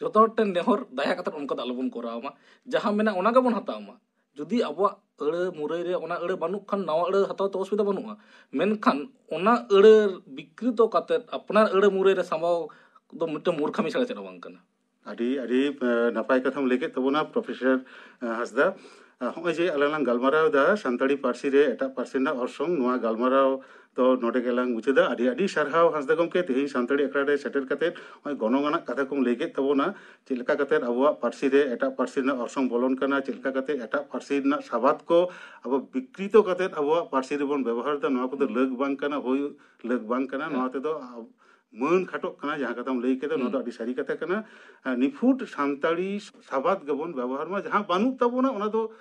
ᱡᱚᱛᱚ ᱦᱚᱲ ᱴᱷᱮᱱ ᱱᱮᱦᱚᱨ, ᱫᱟᱭᱟ ᱠᱟᱛᱮ ᱚᱱᱠᱟ ᱫᱚ ᱟᱞᱚᱵᱚᱱ ᱠᱚᱨᱟᱣ ᱢᱟ᱾ ᱡᱟᱦᱟᱸ ᱢᱮᱱᱟᱜ ᱚᱱᱟ ᱜᱮᱵᱚᱱ ᱦᱟᱛᱟᱣ ᱢᱟ᱾ ᱡᱩᱫᱤ ᱟᱵᱚᱣᱟᱜ ᱟᱹᱲᱟᱹ ᱢᱩᱨᱟᱹᱭ ᱨᱮ ᱚᱱᱟ ᱟᱹᱲᱟᱹ ᱵᱟᱹᱱᱩᱜ ᱠᱷᱟᱱ ᱱᱟᱣᱟ ᱟᱹᱲᱟᱹ ᱦᱟᱛᱟᱣ ᱛᱮ ᱚᱥᱩᱵᱤᱫᱷᱟ ᱵᱟᱹᱱᱩᱜᱼᱟ, ᱢᱮᱱᱠᱷᱟᱱ ᱚᱱᱟ ᱟᱹᱲᱟᱹ ᱵᱤᱠᱨᱤᱛᱚ ᱠᱟᱛᱮ ᱟᱯᱱᱟᱨ ᱟᱹᱲᱟᱹ ᱢᱩᱨᱟᱹᱭ ᱨᱮ ᱥᱟᱢᱵᱟᱣ ᱫᱚ ᱢᱤᱫᱴᱟᱝ ᱢᱩᱨᱠᱷᱟᱢᱤ ᱪᱷᱟᱲᱟ ᱪᱮᱫ ᱦᱚᱸ ᱵᱟᱝ ᱠᱟᱱᱟ᱾ ᱟᱹᱰᱤ ᱟᱹᱰᱤ ᱮ, ᱱᱟᱯᱟᱭ ᱠᱟᱛᱷᱟᱢ ᱞᱟᱹᱭ ᱠᱮᱫ ᱛᱟᱵᱚᱱᱟ ᱯᱨᱚᱯᱷᱮᱥᱚᱨ ᱮ, ᱦᱟᱸᱥᱫᱟ᱾ ᱮ, ᱦᱚᱸᱜᱼᱚᱭ ᱡᱮ ᱟᱞᱟᱝ ᱞᱟᱝ ᱜᱟᱞᱢᱟᱨᱟᱣ ᱮᱫᱟ ᱥᱟᱱᱛᱟᱲᱤ ᱯᱟᱹᱨᱥᱤ ᱨᱮ ᱮᱴᱟᱜ ᱯᱟᱹᱨᱥᱤ ᱨᱮᱱᱟᱜ ᱚᱨᱥᱚᱝ, ᱱᱚᱣᱟ ᱜᱟᱞᱢᱟᱨᱟᱣ ᱫᱚ ᱱᱚᱰᱮ ᱜᱮᱞᱟᱝ ᱢᱩᱪᱟᱹᱫᱟ᱾ ᱟᱹᱰᱤ ᱟᱹᱰᱤ ᱥᱟᱨᱦᱟᱣ ᱦᱟᱸᱥᱫᱟ ᱜᱚᱢᱠᱮ, ᱛᱮᱦᱮᱧ ᱥᱟᱱᱛᱟᱲᱤ ᱟᱠᱷᱲᱟ ᱨᱮ ᱥᱮᱴᱮᱨ ᱠᱟᱛᱮ ᱱᱚᱜᱼᱚᱭ ᱜᱚᱱᱚᱝ ᱟᱱᱟᱜ ᱠᱟᱛᱷᱟ ᱠᱚᱢ ᱞᱟᱹᱭ ᱠᱮᱫ ᱛᱟᱵᱚᱱᱟ᱾ ᱪᱮᱫ ᱞᱮᱠᱟ ᱠᱟᱛᱮ ᱟᱵᱚᱣᱟᱜ ᱯᱟᱹᱨᱥᱤ ᱨᱮ ᱮᱴᱟᱜ ᱯᱟᱹᱨᱥᱤ ᱨᱮᱱᱟᱜ ᱚᱨᱥᱚᱝ ᱵᱚᱞᱚᱱ ᱠᱟᱱᱟ, ᱪᱮᱫ ᱞᱮᱠᱟ ᱠᱟᱛᱮ ᱮᱴᱟᱜ ᱯᱟᱹᱨᱥᱤ ᱨᱮᱱᱟᱜ ᱥᱟᱵᱟᱫ ᱠᱚ ᱟᱵᱚ ᱵᱤᱠᱨᱤᱛᱚ ᱠᱟᱛᱮ ᱟᱵᱚᱣᱟᱜ ᱯᱟᱹᱨᱥᱤ ᱨᱮᱵᱚᱱ ᱵᱮᱵᱚᱦᱟᱨ ᱮᱫᱟ, ᱱᱚᱣᱟ ᱠᱚᱫᱚ ᱞᱟᱹᱠ ᱵᱟᱝ ᱠᱟᱱᱟ, ᱦᱩᱭ ᱞᱟᱹᱠ ᱵᱟᱝ ᱠᱟᱱᱟ᱾ ᱱᱚᱣᱟ ᱛᱮᱫᱚ ᱟ-, ᱢᱟᱹᱱ ᱠᱷᱟᱴᱚᱜ ᱠᱟᱱᱟ, ᱡᱟᱦᱟᱸ ᱠᱟᱛᱷᱟᱢ ᱞᱟᱹᱭ ᱠᱮᱫᱟ, ᱱᱚᱣᱟ ᱫᱚ ᱟᱹᱰᱤ ᱥᱟᱹᱨᱤ ᱠᱟᱛᱷᱟ ᱠᱟᱱᱟ᱾ ᱟᱨ ᱱᱤᱯᱷᱩᱴ ᱥᱟᱱᱛᱟᱲᱤ ᱥᱟᱵᱟᱫ ᱜᱮᱵᱚᱱ ᱵᱮᱵᱚᱦᱟᱨ ᱢᱟ, ᱡᱟᱦᱟᱸ ᱵᱟᱹᱱᱩᱜ ᱛᱟᱵᱚᱱᱟ ᱚᱱᱟ ᱫᱚ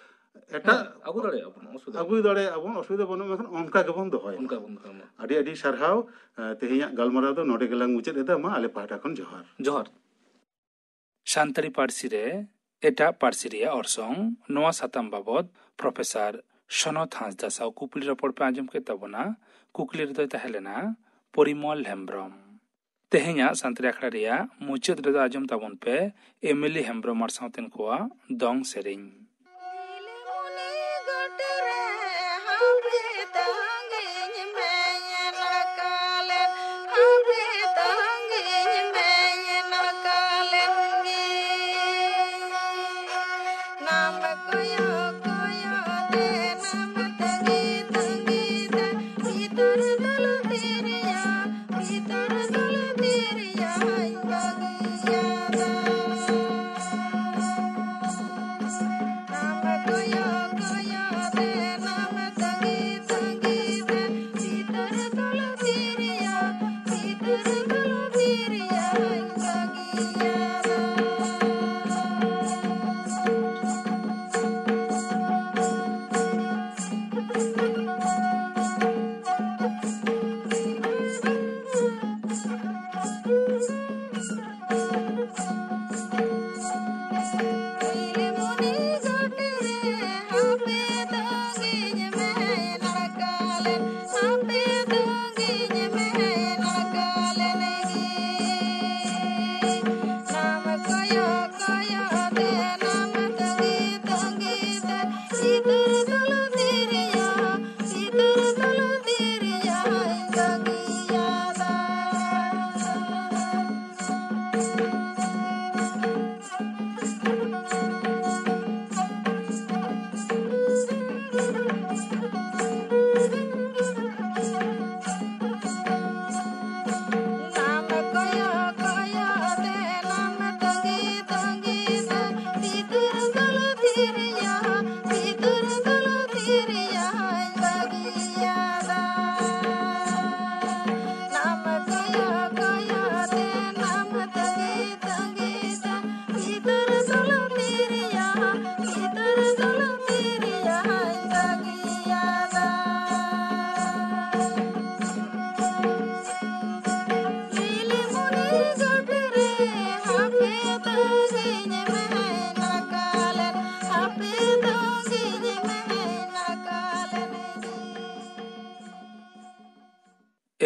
ᱮᱴᱟᱜ ᱟᱹᱜᱩ ᱫᱟᱲᱮᱭᱟᱜᱼᱟ ᱵᱚᱱ, ᱚᱥᱩᱵᱤᱫᱷᱟ ᱟᱹᱜᱩ ᱫᱟᱲᱮᱭᱟᱜᱼᱟ ᱵᱚᱱ, ᱚᱥᱩᱵᱤᱫᱷᱟ ᱵᱟᱹᱱᱩᱜᱼᱟ, ᱢᱮᱱᱠᱷᱟᱱ ᱚᱱᱠᱟ ᱜᱮᱵᱚᱱ ᱫᱚᱦᱚᱭ ᱢᱟ᱾ ᱚᱱᱠᱟ ᱵᱚᱱ ᱫᱚᱦᱚᱭ ᱢᱟ᱾ ᱟᱹᱰᱤ ᱟᱹᱰᱤ ᱥᱟᱨᱦᱟᱣ᱾ ᱮ, ᱛᱮᱦᱮᱧᱟᱜ ᱜᱟᱞᱢᱟᱨᱟᱣ ᱫᱚ ᱱᱚᱰᱮ ᱜᱮᱞᱟᱝ ᱢᱩᱪᱟᱹᱫ ᱮᱫᱟ᱾ ᱢᱟ ᱟᱞᱮ ᱯᱟᱦᱴᱟ ᱠᱷᱚᱱ ᱡᱚᱦᱟᱨ᱾ ᱡᱚᱦᱟᱨ᱾ ᱥᱟᱱᱛᱟᱲᱤ ᱯᱟᱹᱨᱥᱤ ᱨᱮ ᱮᱴᱟᱜ ᱯᱟᱹᱨᱥᱤ ᱨᱮᱭᱟᱜ ᱚᱨᱥᱚᱝ, ᱱᱚᱣᱟ ᱥᱟᱛᱟᱢ ᱵᱟᱵᱚᱛ ᱯᱨᱚᱯᱷᱮᱥᱚᱨ ᱥᱚᱱᱚᱛ ᱦᱟᱸᱥᱫᱟ ᱥᱟᱶ ᱠᱩᱠᱞᱤ ᱨᱚᱯᱚᱲ ᱯᱮ ᱟᱸᱡᱚᱢ ᱠᱮᱫ ᱛᱟᱵᱚᱱᱟ᱾ ᱠᱩᱠᱞᱤ ᱨᱮᱫᱚᱭ ᱛᱟᱦᱮᱸ ᱞᱮᱱᱟ ᱯᱚᱨᱤᱢᱚᱞ ᱦᱮᱢᱵᱽᱨᱚᱢ᱾ ᱛᱮᱦᱮᱧᱟᱜ ᱥᱟᱱᱛᱟᱲᱤ ᱟᱠᱷᱲᱟ ᱨᱮᱭᱟᱜ ᱢᱩᱪᱟᱹᱫ ᱨᱮᱫᱚ ᱟᱸᱡᱚᱢ ᱛᱟᱵᱚᱱ ᱯᱮ ᱮᱢᱤᱞᱤ ᱦᱮᱢᱵᱽᱨᱚᱢ ᱟᱨ ᱥᱟᱶᱛᱮᱱ ᱠᱚᱣᱟᱜ ᱫᱚᱝ ᱥᱮᱨᱮᱧ᱾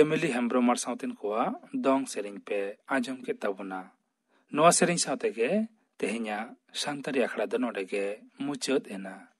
ᱮᱢᱤᱞᱤ ᱦᱮᱢᱵᱽᱨᱚᱢ ᱟᱨ ᱥᱟᱶᱛᱮᱱ ᱠᱚᱣᱟᱜ ᱫᱚᱝ ᱥᱮᱨᱮᱧ ᱯᱮ ᱟᱸᱡᱚᱢ ᱠᱮᱫ ᱛᱟᱵᱚᱱᱟ᱾ ᱱᱚᱣᱟ ᱥᱮᱨᱮᱧ ᱥᱟᱶ ᱛᱮᱜᱮ ᱛᱮᱦᱮᱧᱟᱜ ᱥᱟᱱᱛᱟᱲᱤ ᱟᱠᱷᱲᱟ ᱫᱚ ᱱᱚᱰᱮ ᱜᱮ ᱢᱩᱪᱟᱹᱫ ᱮᱱᱟ᱾